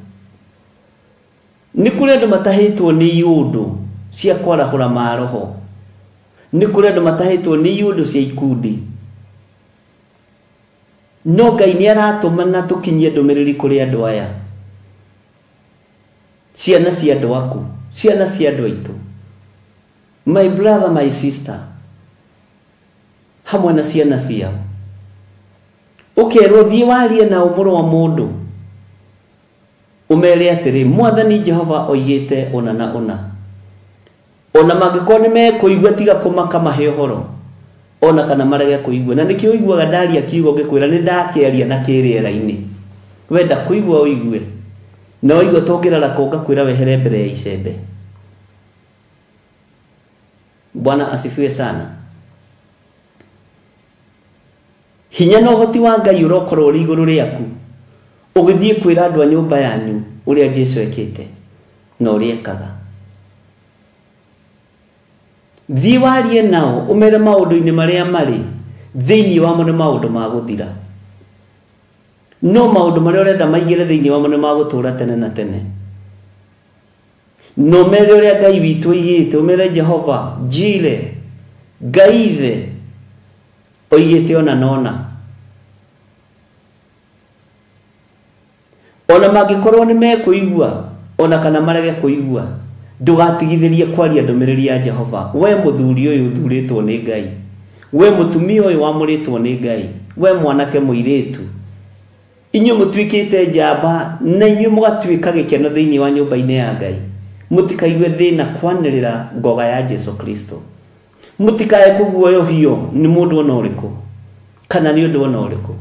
Nĩ kũrĩ andũ matahĩtwo nĩ iũndũ cia kwarahũra maroho, nĩ kũrĩ andũ matahĩtwo nĩ iũndũ cia ikundi, no Ngai nĩ aratũmana tũkinyie ndũmĩrĩri kũrĩ andũ aya, ciana cia andũ aku, ciana cia andũ aitũ, my brother, my sister, hamwe na ciana ciao. Ũkerwo thiĩ warie nao mũrũ wa mũndũ, ũmere atĩrĩ, Mwathani Jehova oigĩte ũna na ũna, ona mangĩkorwo nĩ mekũigua tiga kũmaka mahe ũhoro, ona kana marege kũigua. Na nĩkĩo ũiguaga ndaria kiugo ngĩkwĩra nĩ ndakĩaria na kĩrĩera-inĩ, wenda kũigua ũigue, na waigua tũngĩrara kũ ngakwĩra wehere mbere ya icembe. Bwana asifiwe sana. Hinya na ũhoti wa Ngai ũrokorwo ũrĩ igũrũ rĩaku ũgĩthiĩ kwĩra andũ a nyũmba yanyu ũrĩa Jesu ekĩte na ũrĩa ekaga. Thiĩ warie nao ũmere maũndũ-inĩ marĩa marĩ thĩinĩ wamo nĩ maũndũ ma gũthira, no maũndũ marĩa ũrenda maingĩre thĩinĩ wamo nĩ ma gũtũũra tene na tene. No ũmere ũrĩa Ngai witũ oigĩte, ũmere Jehova Jire, Ngai ithe oigĩte ona na ona. Ona mangĩkorwo nĩ mekũigua ona kana marege kũigua, ndũgatigithĩrie kwaria ndũmĩrĩri ya Jehova. We mũthuri ũyũ ũthurĩtwo nĩ Ngai, we mũtumia ũyũ wamũrĩtwo nĩ Ngai, we mwanake mũirĩtu, inyuĩ mũtuĩkĩte njamba na inyuĩ mũgatuĩka gĩkeno thĩinĩ wa nyũmba-inĩ ya Ngai, mũtikaigue thĩna kwanĩrĩra ngoga ya Jesu Kristo. Mũtikae kũguoyohio nĩ mũndũ ona ũrĩkũ kana nĩ ũndũ ona ũrĩkũ.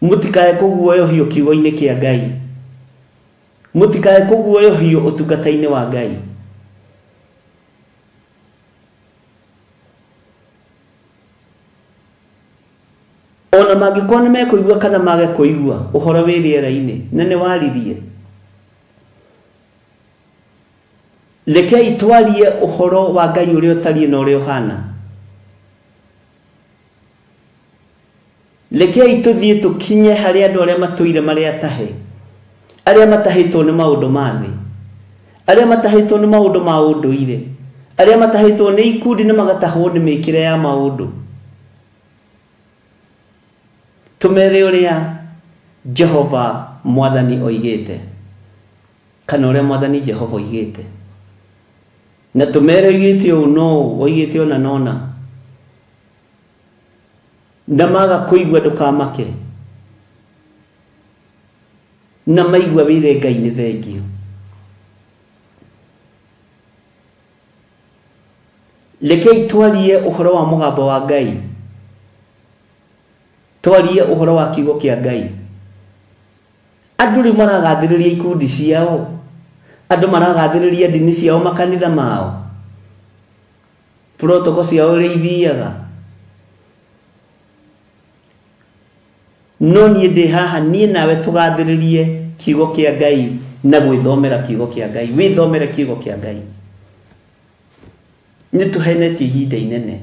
Mũtikae kũguoyohio kiugo-inĩ kĩa Ngai, mũtikae kũguoyohio ũtungata-inĩ wa Ngai. Ona mangĩkorwo nĩ mekũigua kana mage kũigua, ũhoro wĩ rĩera-inĩ na nĩ waririe. Rekei twarie ũhoro wa Ngai ũrĩa ũtariĩ na ũrĩa ũhana. Rekei tũthiĩ tũkinye harĩ andũ arĩa matũire marĩ atahe, arĩa matahĩtwo nĩ maũndũ ma thĩ, arĩa matahĩtwo nĩ maũndũ ma ũndũire, arĩa matahĩtwo nĩ ikundi na magatahwo nĩ mĩkĩre ya maũndũ. Tũmere ũrĩa Jehova Mwathani oigĩte, kana ũrĩa Mwathani Jehova oigĩte, na tũmere oigĩte ũũ no ũũ, oigĩte ũna na ũna, na maga kũigua ndũkamake, na maigua wĩre Ngai nĩ thengio. Rekei twarie ũhoro wa mũgambo wa Ngai, twarie ũhoro wa kiugo kĩa Ngai. Andũ rĩu maragathĩrĩria ikundi ciao, andũ maragathĩrĩria ndini ciao, makanitha mao, protocol ciao ũrĩa ithiaga. No niĩ ndĩ haha, niĩ nawe tũgathĩrĩrie kiugo kĩa Ngai na gwĩthomera kiugo kĩa Ngai. Wĩthomere kiugo kĩa Ngai. Nĩ tũhenetie ihinda inene,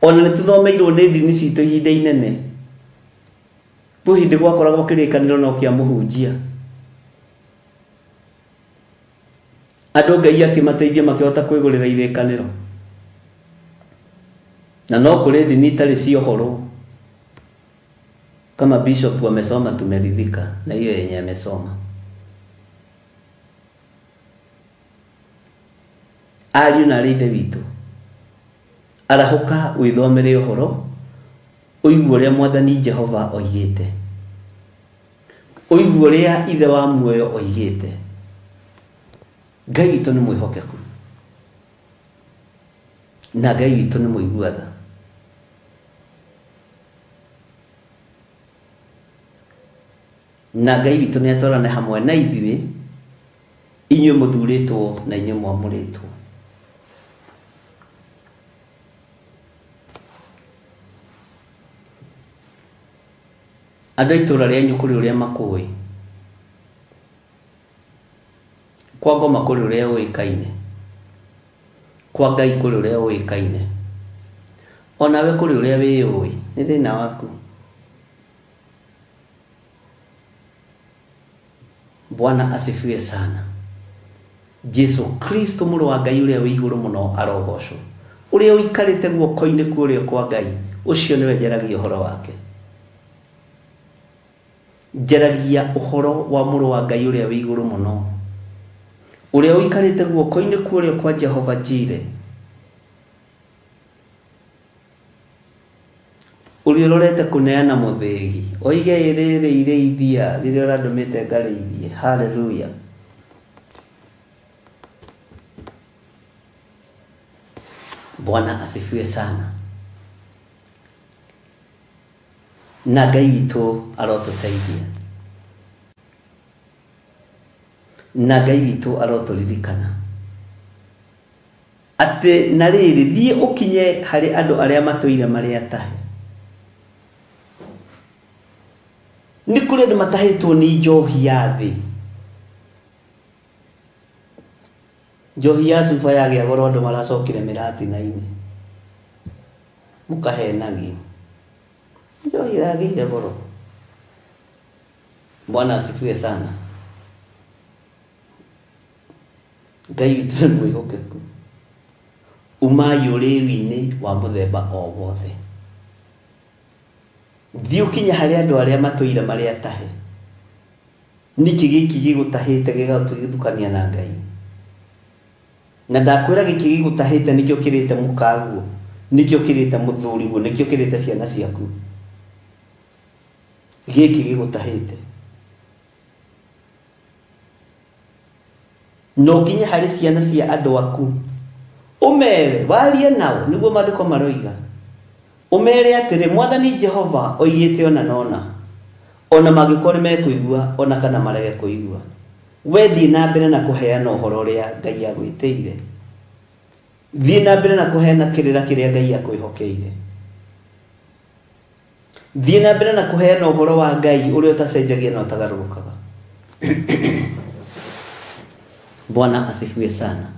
ona nĩ tũthomeirwo nĩ ndini citũ ihinda inene. Kwĩ hĩndĩ gwakoragwo kĩrĩkanĩro no kĩa mũhunjia, andũ Ngai akĩmateithia makĩhota kwĩgũrĩra irĩkanĩro, na no kũrĩ ndini itarĩ cia ũhoro. Kama bishop amesoma tumeridhika na hiyo yenye amesoma. Ariũ na arĩ ithe witũ, arahũka wĩthomere ũhoro, ũigue ũrĩa Mwathani Jehova oigĩte, ũigue ũrĩa Ithe wa muoyo oigĩte. Ngai witũ nĩ mwĩhokeku na Ngai witũ nĩ mũigua tha. Na Ngai witũ nĩ atwarane hamwe na ithuĩ, inyuĩ mũthurĩtwo na inyuĩ mwamũrĩtwo. Andũ a itũũra rĩanyu kũrĩ ũrĩa makũĩ, kwa ngoma kũrĩ ũrĩa ũĩkaine, kwa Ngai kũrĩ ũrĩa ũĩkaine, onawe kũrĩ ũrĩa wĩyũĩ, nĩ thĩna waku. Bwana asifiwe sana. Jesu Kristo mũrũ wa Ngai ũrĩa wĩ igũrũ mũno arogocwo, ũrĩa ũikarĩte guoko-inĩ kwa ũrĩo kwa Ngai, ũcio nĩwe njaragia ũhoro wake. Njaragia ũhoro wa mũrũ wa Ngai ũrĩa wĩ igũrũ mũno, ũrĩa ũikarĩte guoko-inĩ kwa ũrĩo kwa Jehova Jire, ũrĩa ũrorete kũneana mũthĩgi, oige rĩrĩ irĩithia rĩrĩa ũrandũmĩte ngarĩithie. Haleluya. Bwana asifiwe sana. Na Ngai witũ arotũteithia, na Ngai witũ arotũririkana atĩ na rĩrĩ, thiĩ ũkinye harĩ andũ arĩa matũire marĩ atahe. Nĩ kũrĩ andũ matahĩtwo nĩ njohi ya thĩ. Njohi ya cuba yagĩa goro, andũ maracokire mĩratina-inĩ, mũkahenagio. Njohi yagĩire goro. Bwana asifiwe sana. Ngai witũ nĩ mwĩhokeku. Umai ũrĩwi-inĩ wa mũthemba o wothe. Thiĩ ũkinye harĩ andũ arĩa matũire marĩ atahe. Nĩkĩ gĩkĩ gĩgũtahĩte gĩgatũgĩthukania na Ngai? Na ndakwĩra gĩkĩ gĩgũtahĩte nĩkĩo kĩrĩte mũkaguo, nĩkĩo kĩrĩte mũthuriguo, nĩkĩo kĩrĩte ciana ciaku. Gĩkĩ gĩgũtahĩte. No ũkinye harĩ ciana cia andũ aku, ũmere warie nao, nĩguo maandĩko maroiga. Ũmere atĩrĩ, Mwathani Jehova oigĩte ona nona, ona mangĩkorwo nĩ mekũigua ona kana marege kũigua, we thiĩ na mbere na kũheana ũhoro ũrĩa Ngai agwĩtĩire. Thiĩ na mbere na kũheana kĩrĩra kĩrĩa Ngai akwĩhokeire. Thiĩ na mbere na kũheana ũhoro wa Ngai ũrĩa ũtacenjagia na ũtagarũrũkaga. Bwana asifiwe sana.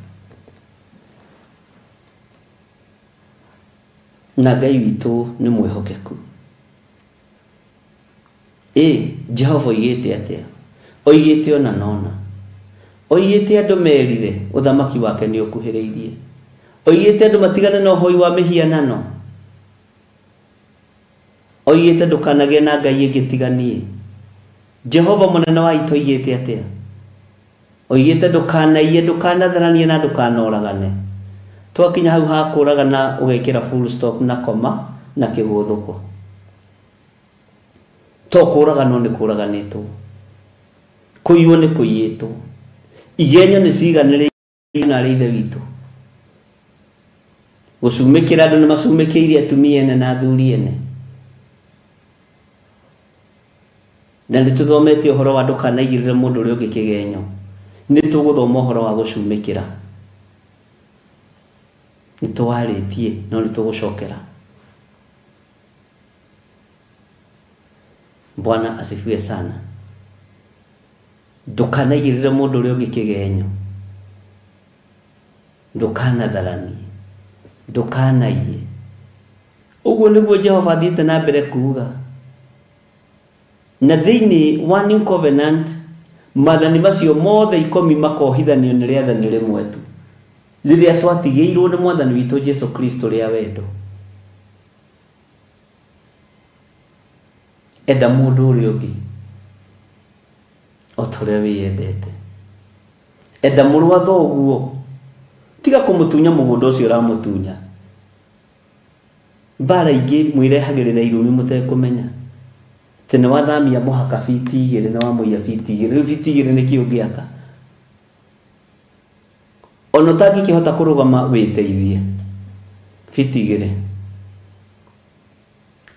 Na Ngai witũ nĩ mwĩhokeku. Ĩ Jehova oigĩte atĩa? Oigĩte ona nona. Oigĩte andũ merire ũthamaki wake nĩ ũkuhĩrĩirie. Oigĩte andũ matigane na ũhoi wa mĩhianano. Oigĩte ndũkanagĩe na Ngai ĩngĩ tiga niĩ. Jehova mũnene wa ita oigĩte atĩa? Oigĩte ndũkanaiye, ndũkanatharanie na ndũkanoragane. Twakinya hau ha kũragana ũgekĩra full stop na koma na kĩgũthũko. To kũraganwo nĩ kũraganĩtwo, kũiywo nĩ kũiyĩtwo, igenyo nĩ ciganĩrĩire na arĩ ithe witũ. Gũcumĩkĩra andũ nĩ macumĩkĩire atumia ene na athuri ene. Na nĩ tũthomete ũhoro wa ndũkanaigĩrĩre mũndũ ũrĩa ũngĩ kĩgenyo. Nĩ tũgũthoma ũhoro wa gũcumĩkĩra. Nĩ tũwarĩtie no nĩ tũgũcokera. Bwana asifiwe sana. Ndũkanaigĩrĩre mũndũ ũrĩa ũngĩ kĩgenyo, ndũkanatharanie, ndũkanaiye. Ũguo nĩguo Jehova athiĩte na mbere kuuga. Na thĩinĩ wa New Covenant maathani macio mothe 10 makohithanio nĩ rĩathani rĩmwe tu, rĩrĩa twatigĩirwo nĩ Mwathani witũ Jesu Kristo rĩa wendo. Enda mũndũ ũrĩa ũngĩ o ta ũrĩa wĩyendete. Enda mũrũ wa thoguo, tiga kũmũtunya mũgũnda ũcio ũramũtunya. Mbara ingĩ mwĩrehagĩrĩra irumi mũtekũmenya. Atĩ nĩ wathamia mũhaka biti 2 na wamũiya biti 2, rĩu biti 2 nĩkĩ ũngĩaka? Ona ũtangĩkĩhota kũrũgama wĩteithie biti 2,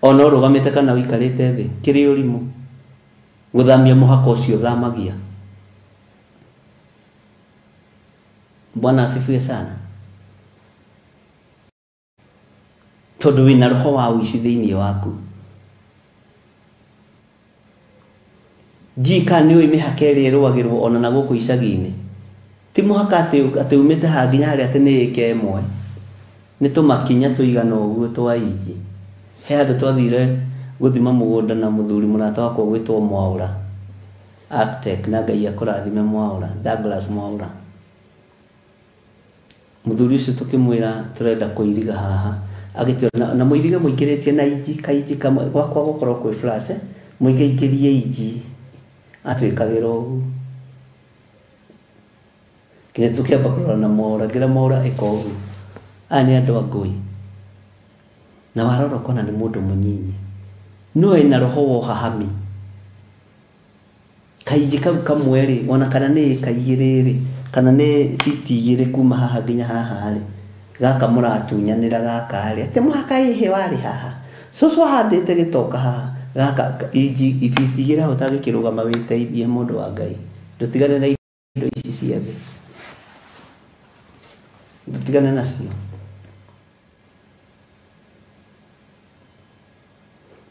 ona ũrũgamĩte kana ũikarĩte thĩ, kĩrĩ ũrimũ gũthamia mũhaka ũcio ũthamagia. Bwana asifiwe sana. Tondũ wĩna roho wa ũici thĩinĩ waku. Ndiũĩ kana nĩũĩ mĩhaka ĩrĩa ĩrũagĩrwo ona na gũkũ icagi-inĩ. Ti mũhaka atĩ umĩte haha nginya harĩa atĩ nĩ ĩka ĩmwe. Nĩ tũmakinya tũigana ũguo twa inji. He handũ twathire gũthima mũgũnda na mũthuri mũrata wakwa ũgwĩtwo Mwaũra Architect, na Ngai akũrathime Mwaũra, Douglas Mwaũra. Mũthuri ũcio tũkĩmwĩra tũrenda kũiriga haha, agĩtwĩra na mũirige mũingĩrĩtie na inji kainji kamwe, gwakwa gũkorwo kwĩ flash, mũingaingĩrie inji, atwĩkagĩra ũguo. Nginya tũkĩamba kũrora na Mwaũra, ngĩra Mwaũra ĩka ũguo. Aya nĩ andũ a ngũi. Na warora ũkona nĩ mũndũ mũnyinyi, no ena roho wa ũhahami. Kainji kau kamwe rĩ, ona kana nĩ ĩka 2 rĩ, kana nĩ biti 2 kuma haha nginya haha rĩ, gaka mũratunyanĩra gaka rĩ, atĩ mũhaka ĩhĩ warĩ haha, cũcũ ahandĩte gĩtoka haha, gaka inji biti 2 hau ũtangĩkĩrũgama wĩteithie mũndũ wa Ngai. Ndũtigane na indo ici cia thĩ, ndũtigane nacio.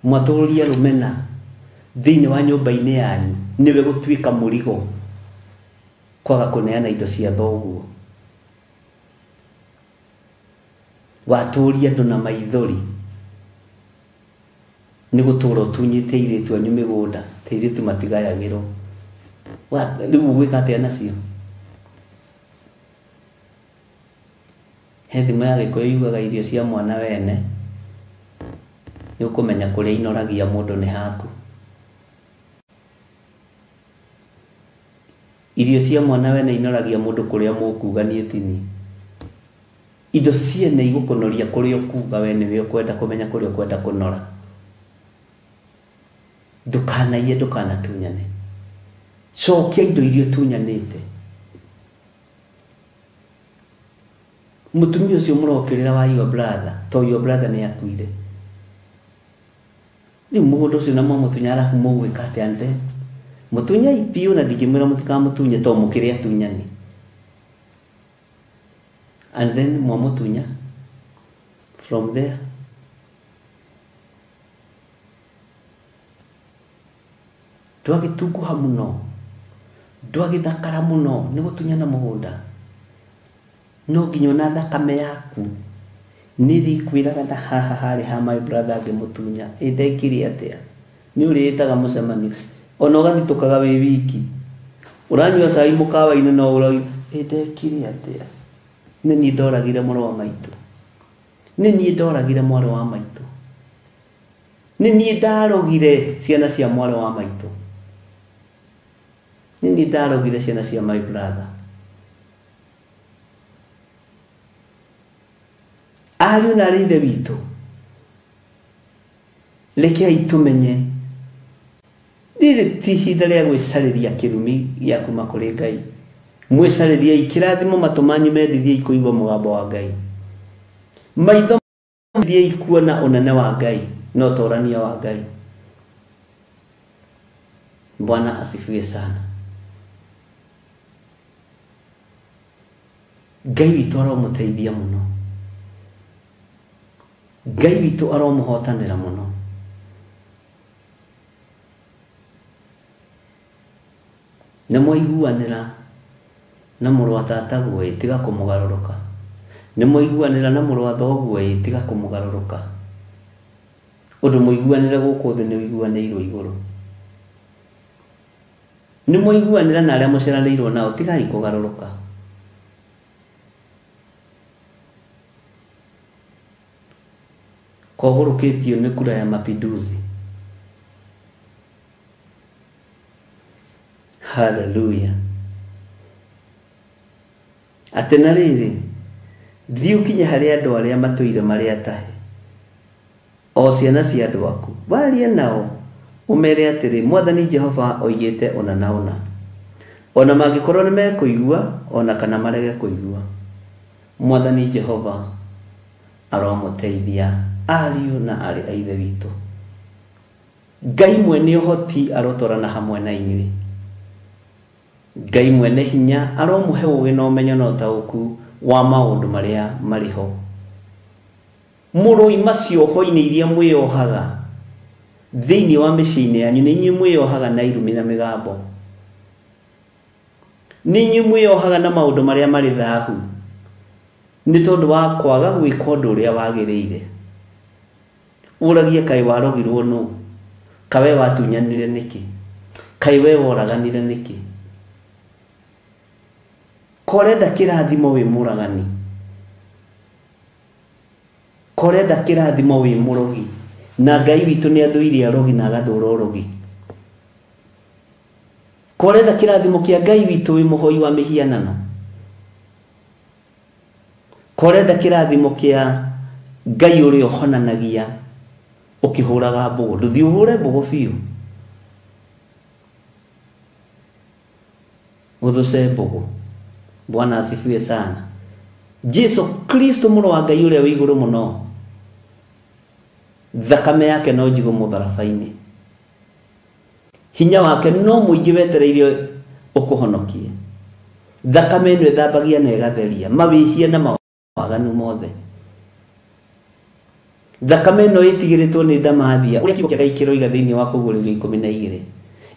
Mwatũrũria rũmena thĩinĩ wa nyũmba-inĩ yanyu, nĩwe gũtuĩka mũrigo kwaga kũneana indo cia thoguo. Watũria andũ na maithori nĩ gũtũra ũtunyĩte airĩtu anyu mĩgũnda, ta airĩtu matigayagĩrwo. Rĩu ũgwĩka atĩa nacio? He thimo ya Gĩkũyũ yugaga irio cia mwana wene nĩ ũkũmenya kũrĩa inoragia mũndũ nĩ haku. Irio cia mwana wene inoragia mũndũ kũrĩa mũkuga niĩ tini. Indo ciene igũkũnoria kũrĩa ũkuga we nĩwe ũkwenda kũmenya kũrĩa ũkwenda kũnora. Ndũkanaiye, ndũkanatunyane. Cokia indo iria ũtunyanĩte. Mũtumia ũcio mũrokĩrĩra wa your brother, to your brother nĩ akuire. Rĩu mũgũnda ũcio na mwamũtunya arabu mũgwĩka atĩa ante? Mũtunyai biũ na ndingĩmwĩra mũtikamũtunye to mũkĩrĩ atunyani. And then mwamũtunya from there ndwagĩtunguha mũno, ndwagĩthakara mũno nĩ gũtunyana mũgũnda. No nginya ona thakame yaku nĩ ĩrĩkwĩraga na haha harĩ ha my brother ngĩmũtunya, ĩ ndekire atĩa? Nĩ ũrĩĩtaga mũcemanio ona ũgathitũkaga wĩ wiki, ũranyua cai mũkawa-inĩ no ũroiga ĩ ndekire atĩa? Nĩ niĩ ndoragire mũrũ wa maitũ, nĩ niĩ ndoragire mwarĩ wa maitũ, nĩ niĩ ndarogire ciana cia mwarĩ wa maitũ, nĩ niĩ ndarogire ciana cia my brother. Ariũ na arĩ ithe witũ, rekei tũmenye rĩrĩ ti ihinda rĩa gwĩcarĩria kĩrumi gĩa kuma kũrĩ Ngai. Mwĩcarĩriei kĩrathimo, matũ manyu mendithiei kũigua mũgambo wa Ngai, maitho mendithiei kuona ũnene wa Ngai na ũtorania wa Ngai. Bwana asifiwe sana. Ngai witũ aromũteithia mũno, Ngai witũ aromũhotanĩra mũno. Nĩ mwaiguanĩra na mũrũ wa tataguo ĩ, tiga kũmũgarũrũka. Nĩ mwaiguanĩra na mũrũ wa thoguo ĩ, tiga kũmũgarũrũka. Ũndũ mũiguanĩre gũkũ thĩ nĩ ũiguanĩirwo igũrũ. Nĩ mwaiguanĩra na arĩa mũciaranĩirwo nao, tigai kũgarũrũka. Kogũrũkĩtio nĩ kura ya mapinduzi. Haleluya. Atĩ na rĩrĩ, thiĩ ũkinye harĩ andũ arĩa matũire marĩ atahe, o ciana cia andũ aku, warie nao ũmere atĩrĩ, Mwathani Jehova oigĩte ũna na ũna. Ona mangĩkorwo nĩ mekũigua ona kana marege kũigua, Mwathani Jehova aromũteithia ariũ na aarĩ a Ithe witũ. Ngai mwene ũhoti arotwarana hamwe na inyuĩ. Ngai mwene hinya aromũhe ũũgĩ na ũmenyo na ũtaũku wa maũndũ marĩa marĩ ho. Mũroima cioho-inĩ iria mwĩyohaga thĩinĩ wa mĩciĩ-inĩ yanyu, nĩ inyuĩ mwĩyohaga na irumi na mĩgambo, nĩ inyuĩ mwĩyohaga na maũndũ marĩa marĩ thahu, nĩ tondũ wa kwaga gwĩka ũndũ ũrĩa wagĩrĩire. Ũragie kaĩ warogirwo nũ, kaĩ we watunyanire nĩkĩ, kaĩ we woraganire nĩkĩ. Korenda kĩrathimo wĩ mũragani, korenda kĩrathimo wĩ mũrogi, na Ngai witũ nĩ athũire arogi na agathũra ũrogi. Korenda kĩrathimo kĩa Ngai witũ wĩ mũhoi wa mĩhianano, korenda kĩrathimo kĩa Ngai ũrĩa ũhonanagia ũkĩhũraga mbũgũ, ndũthiĩ ũhũre mbũgũ biũ, ũthũce mbũgũ. Bwana asifiwe sana. Jesu Kristo mũrũ wa Ngai ũrĩa wĩ igũrũ mũno, thakame yake no njigũ mũtharaba-inĩ, hinya wake no mũingĩ wetereire ũkũhonokie. Thakame ĩno ĩthambagia na ĩgatheria mawĩhia na mawaganu mothe. Thakame ĩno ĩtigĩrĩtwo nĩ ndamathia, ũrĩa kiugo kĩa Ngai kĩroiga thĩinĩ wa Kũguũrĩrio 12.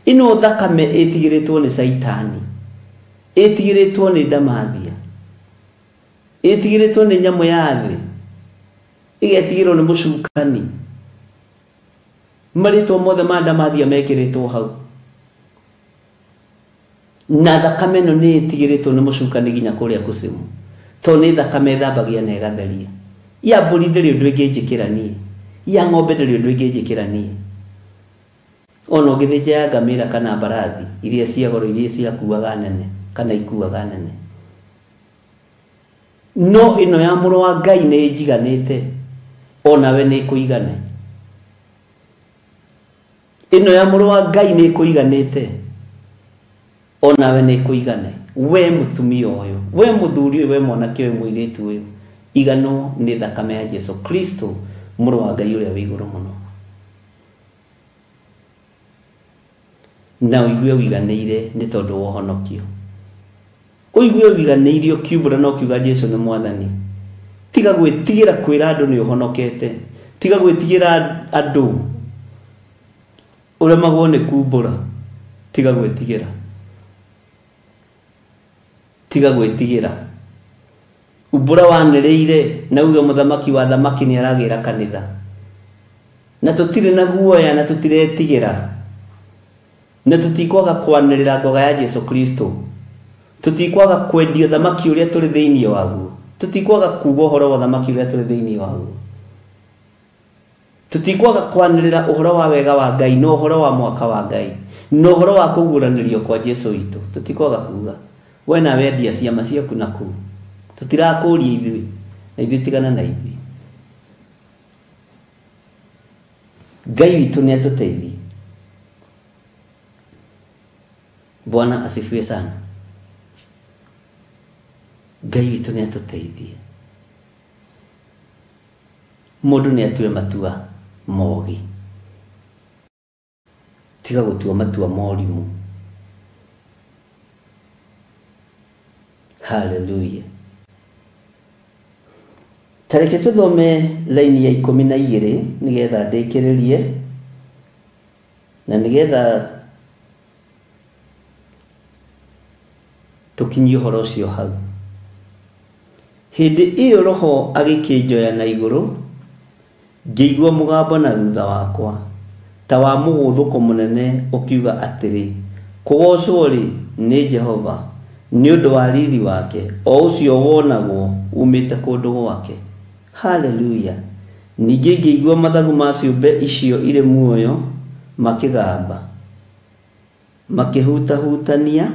Ĩno thakame ĩtigĩrĩtwo nĩ Caitani, ĩtigĩrĩtwo nĩ ndamathia, ĩtigĩrĩtwo nĩ nyamũ ya thĩ, ĩgetigĩrwo nĩ mũcukani. Marĩtwa mothe ma ndamathia mekĩrĩtwo hau, na thakame ĩno nĩ ĩtigĩrĩtwo nĩ mũcukani nginya kũrĩa kuzimu, tondũ nĩ thakame ĩthambagia na ĩgatheria. Ya mbũri ndĩrĩ ũndũ ĩngĩnjĩkĩra niĩ, ya ng'ombe ndĩrĩ ũndũ ĩngĩnjĩkĩra niĩ. Ona ũngĩthĩnja ya ngamĩra kana mbarathi iria cia goro, iria ciakuaga nene kana ikuaga nene, no ĩno ya mũrũ wa Ngai nĩ ĩnjiganĩte, onawe nĩ ĩkũigane. Ĩno ya mũrũ wa Ngai nĩ ĩkũiganĩte, onawe nĩ ĩkũigane. We mũtumia ũyũ, we mũthuri ũyũ, we mwanake ũyũ, mũirĩtu ũyũ, iganwo nĩ thakame ya Jesu Kristo mũrũ wa Ngai ũrĩa wĩ igũrũ mũno, na ũigue ũiganĩire nĩ tondũ wa ũhonokio. Ũigue ũiganĩire ũkiumbũra na ũkiuga Jesu nĩ Mwathani. Tiga gwĩtigĩra kwĩra andũ nĩ ũhonokete, tiga gwĩtigĩra andũ ũremagwo nĩ kumbũra, tiga gwĩtigĩra, tiga gwĩtigĩra. Umbũra wanĩrĩire na uge mũthamaki wa thamaki nĩ aragĩra kanitha, na tũtirĩ na guoya na tũtiretigĩra, na tũtikwaga kwanĩrĩra ngoga ya Jesu Kristo, tũtikwaga kwendia thamaki ũrĩa tũrĩ thĩinĩ waguo, tũtikwaga kuga ũhoro wa thamaki ũrĩa tũrĩ thĩinĩ waguo, tũtikwaga kwanĩrĩra ũhoro wa wega wa Ngai na ũhoro wa mwaka wa Ngai na ũhoro wa kũguũranĩrio kwa Jesu witũ. Tũtikwaga kuga we nawe endia ciama ciaku na kũu, tũtirakũria ithuĩ, na ithuĩ tigana na ithuĩ. Ngai witũ nĩ atũteithie. Bwana asifiwe sana. Ngai witũ nĩ atũteithie. Mũndũ nĩ atue matua mogi, tiga gũtua matua morimũ. Haleluya. Tareke tũthome laini ya 12 nĩgetha ndĩkĩrĩrie, na nĩgetha tũkinyie ũhoro ũcio hau. Hĩndĩ ĩyo Roho agĩkĩnjoya na igũrũ, ngĩigua mũgambo na thutha wakwa ta wa mũgũthũko mũnene ũkiuga atĩrĩ, kũgoocwo-rĩ nĩ Jehova nĩ ũndũ wa riri wake, o ũcio wonagwo umĩte kũndũ gwake. Haleluya. Ningĩ ngĩigua mathagu ma ciũmbe icio irĩ muoyo makĩgamba, Makĩhutahutania,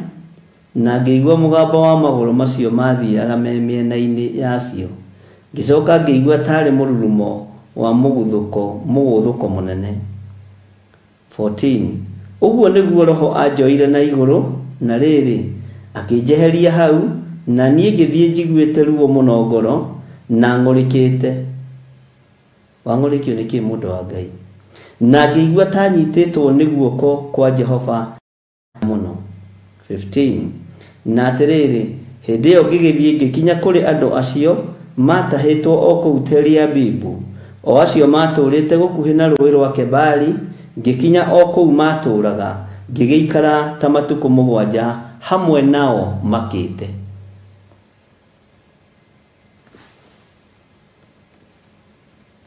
na ngĩigua mũgambo wa magũrũ macio maathiaga me mĩena-inĩ yacio. Ngĩcoka ngĩigua taarĩ mũrurumo wa mũgũthũko mũnene. 14. Ũguo nĩguo Roho anjoire na igũrũ, na rĩrĩ, akĩnjeheria hau, na niĩ ngĩthiĩ njiguĩte ruo mũno ngoro, na ng'ũrĩkĩte. Wang'ũrĩkio nĩ kĩ, mũndũ wa Ngai? Na ngĩigua ta nyitĩtwo nĩ guoko kwa Jehova mũno. 15. Na atĩrĩrĩ, hĩndĩ ĩyo ngĩgĩthiĩ ngĩkinya kũrĩ andũ acio maatahĩtwo o kũu Teli-Abibu, o acio maatũũrĩte gũkuhĩ na rũũĩ rwa Kebari, ngĩkinya o kũu maatũũraga, ngĩgĩikara ta matukũ 7 hamwe nao makĩte.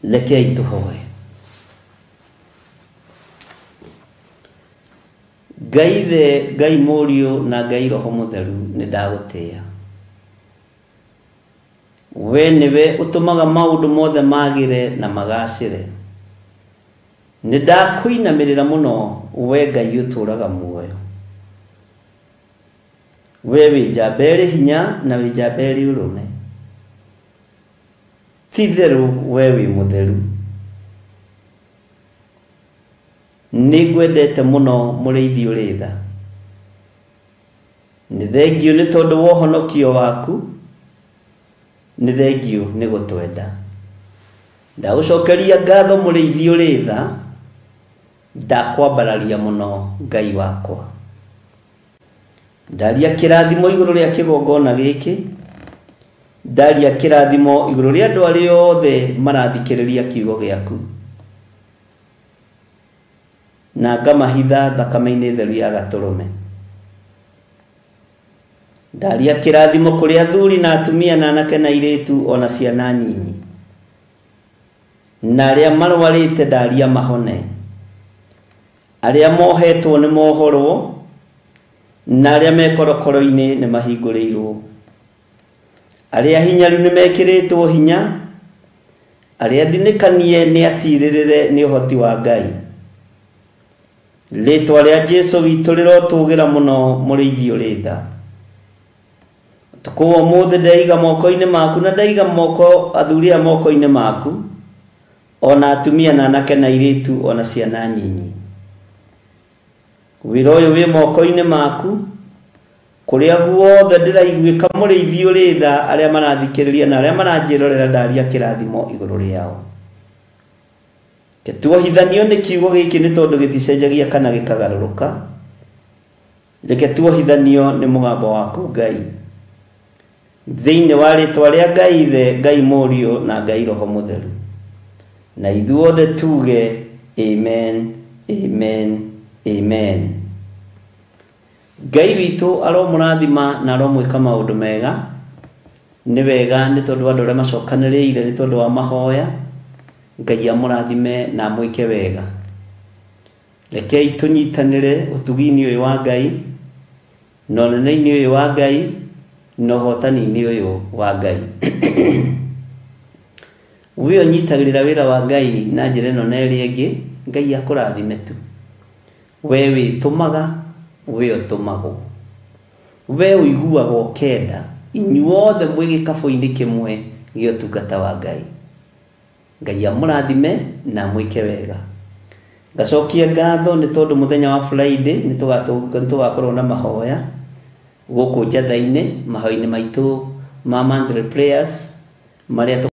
Rekei tũhoe. Ngai Ithe, Ngai Mũriũ na Ngai Roho Mũtheru, nĩ ndagũtĩĩa. We nĩwe ũtũmaga maũndũ mothe magĩre na magacĩre. Nĩ ndakũinamĩrĩra mũno, we Ngai ũtũũraga muoyo. We wĩ njamba ĩrĩ hinya na wĩ njamba ĩrĩ ũrũme. Ti itherũ we wĩ mũtheru. Nĩ ngwendete mũno mũrĩithi ũrĩ tha. Nĩ thengiũ nĩ tondũ wa ũhonokio waku, nĩ thengiũ nĩ gũtwenda. Ndagũcokeria ngatho mũrĩithi ũrĩ tha, ndakwambararia mũno Ngai wakwa. Ndaria kĩrathimo igũrũ rĩa kĩgongona gĩkĩ, ndaria kĩrathimo igũrũ rĩa andũ arĩa othe marathikĩrĩria kiugo gĩaku, na ngamahitha thakame-inĩ theru ya gatũrũme. Ndaria kĩrathimo kũrĩ athuri na atumia na anake na airĩtu ona ciana nyinyi, na arĩa marwarĩte ndaria mahone, arĩa mohetwo nĩ mohorwo, na arĩa me korokoro-inĩ nĩ mahingũrĩirwo, arĩa hinyaru nĩ mekĩrĩtwo hinya, arĩa thinĩkanie nĩ atirĩrĩre nĩ ũhoti wa Ngai. Rĩĩtwa rĩa Jesũ witũ rĩrotũgĩra mũno mũrĩithi ũrĩ tha. Ũtukũ wa ũmũthĩ ndeiga moko-inĩ maku, na ndaiga moko athuri aya moko-inĩ maku, ona atumia na anake na airĩtu ona ciana nyinyi. Wĩra ũyũ wĩ moko-inĩ maku, kũrĩa guothe ndĩraiguĩka mũrĩithi ũrĩ tha, arĩa marathikĩrĩria na arĩa maranjĩrorera ndaria kĩrathimo igũrũ rĩao. Reke tuohithanio nĩ kiugo gĩkĩ nĩ tondũ gĩticenjagia kana gĩkagarũrũka. Reke tuohithanio nĩ mũgambo waku Ngai. Thĩinĩ wa rĩĩtwa rĩa Ngai Ithe, Ngai Mũriũ na Ngai Roho Mũtheru. Na ithuothe tuge amen, amen, amen. Ngai witũ aromũrathima na aromwĩka maũndũ mega. Nĩ wega nĩ tondũ andũ arĩa macokanĩrĩire nĩ tondũ wa mahoya. Ngai amũrathime na amwĩke wega. Rekei tũnyitanĩre ũtugi-inĩ ũyũ wa Ngai, na ũnene-inĩ ũyũ wa Ngai, na ũhotani-inĩ ũyũ wa Ngai. We ũnyitagĩrĩra wĩra wa Ngai na njĩra ĩno na ĩrĩa ĩngĩ, Ngai akũrathime tu. We wĩtũmaga, we ũtũmagwo. We ũiguaga ũkenda, inyuothe mwĩ gĩkabũ-inĩ kĩmwe gĩa ũtungata wa Ngai. Ngai amũrathime na amwĩke wega. Ngacokia ngatho nĩ tondũ mũthenya wa Friday nĩ tũgakorwo na mahoya gũkũ njatha-inĩ, mahoya-inĩ maitũ ma monthly prayers marĩa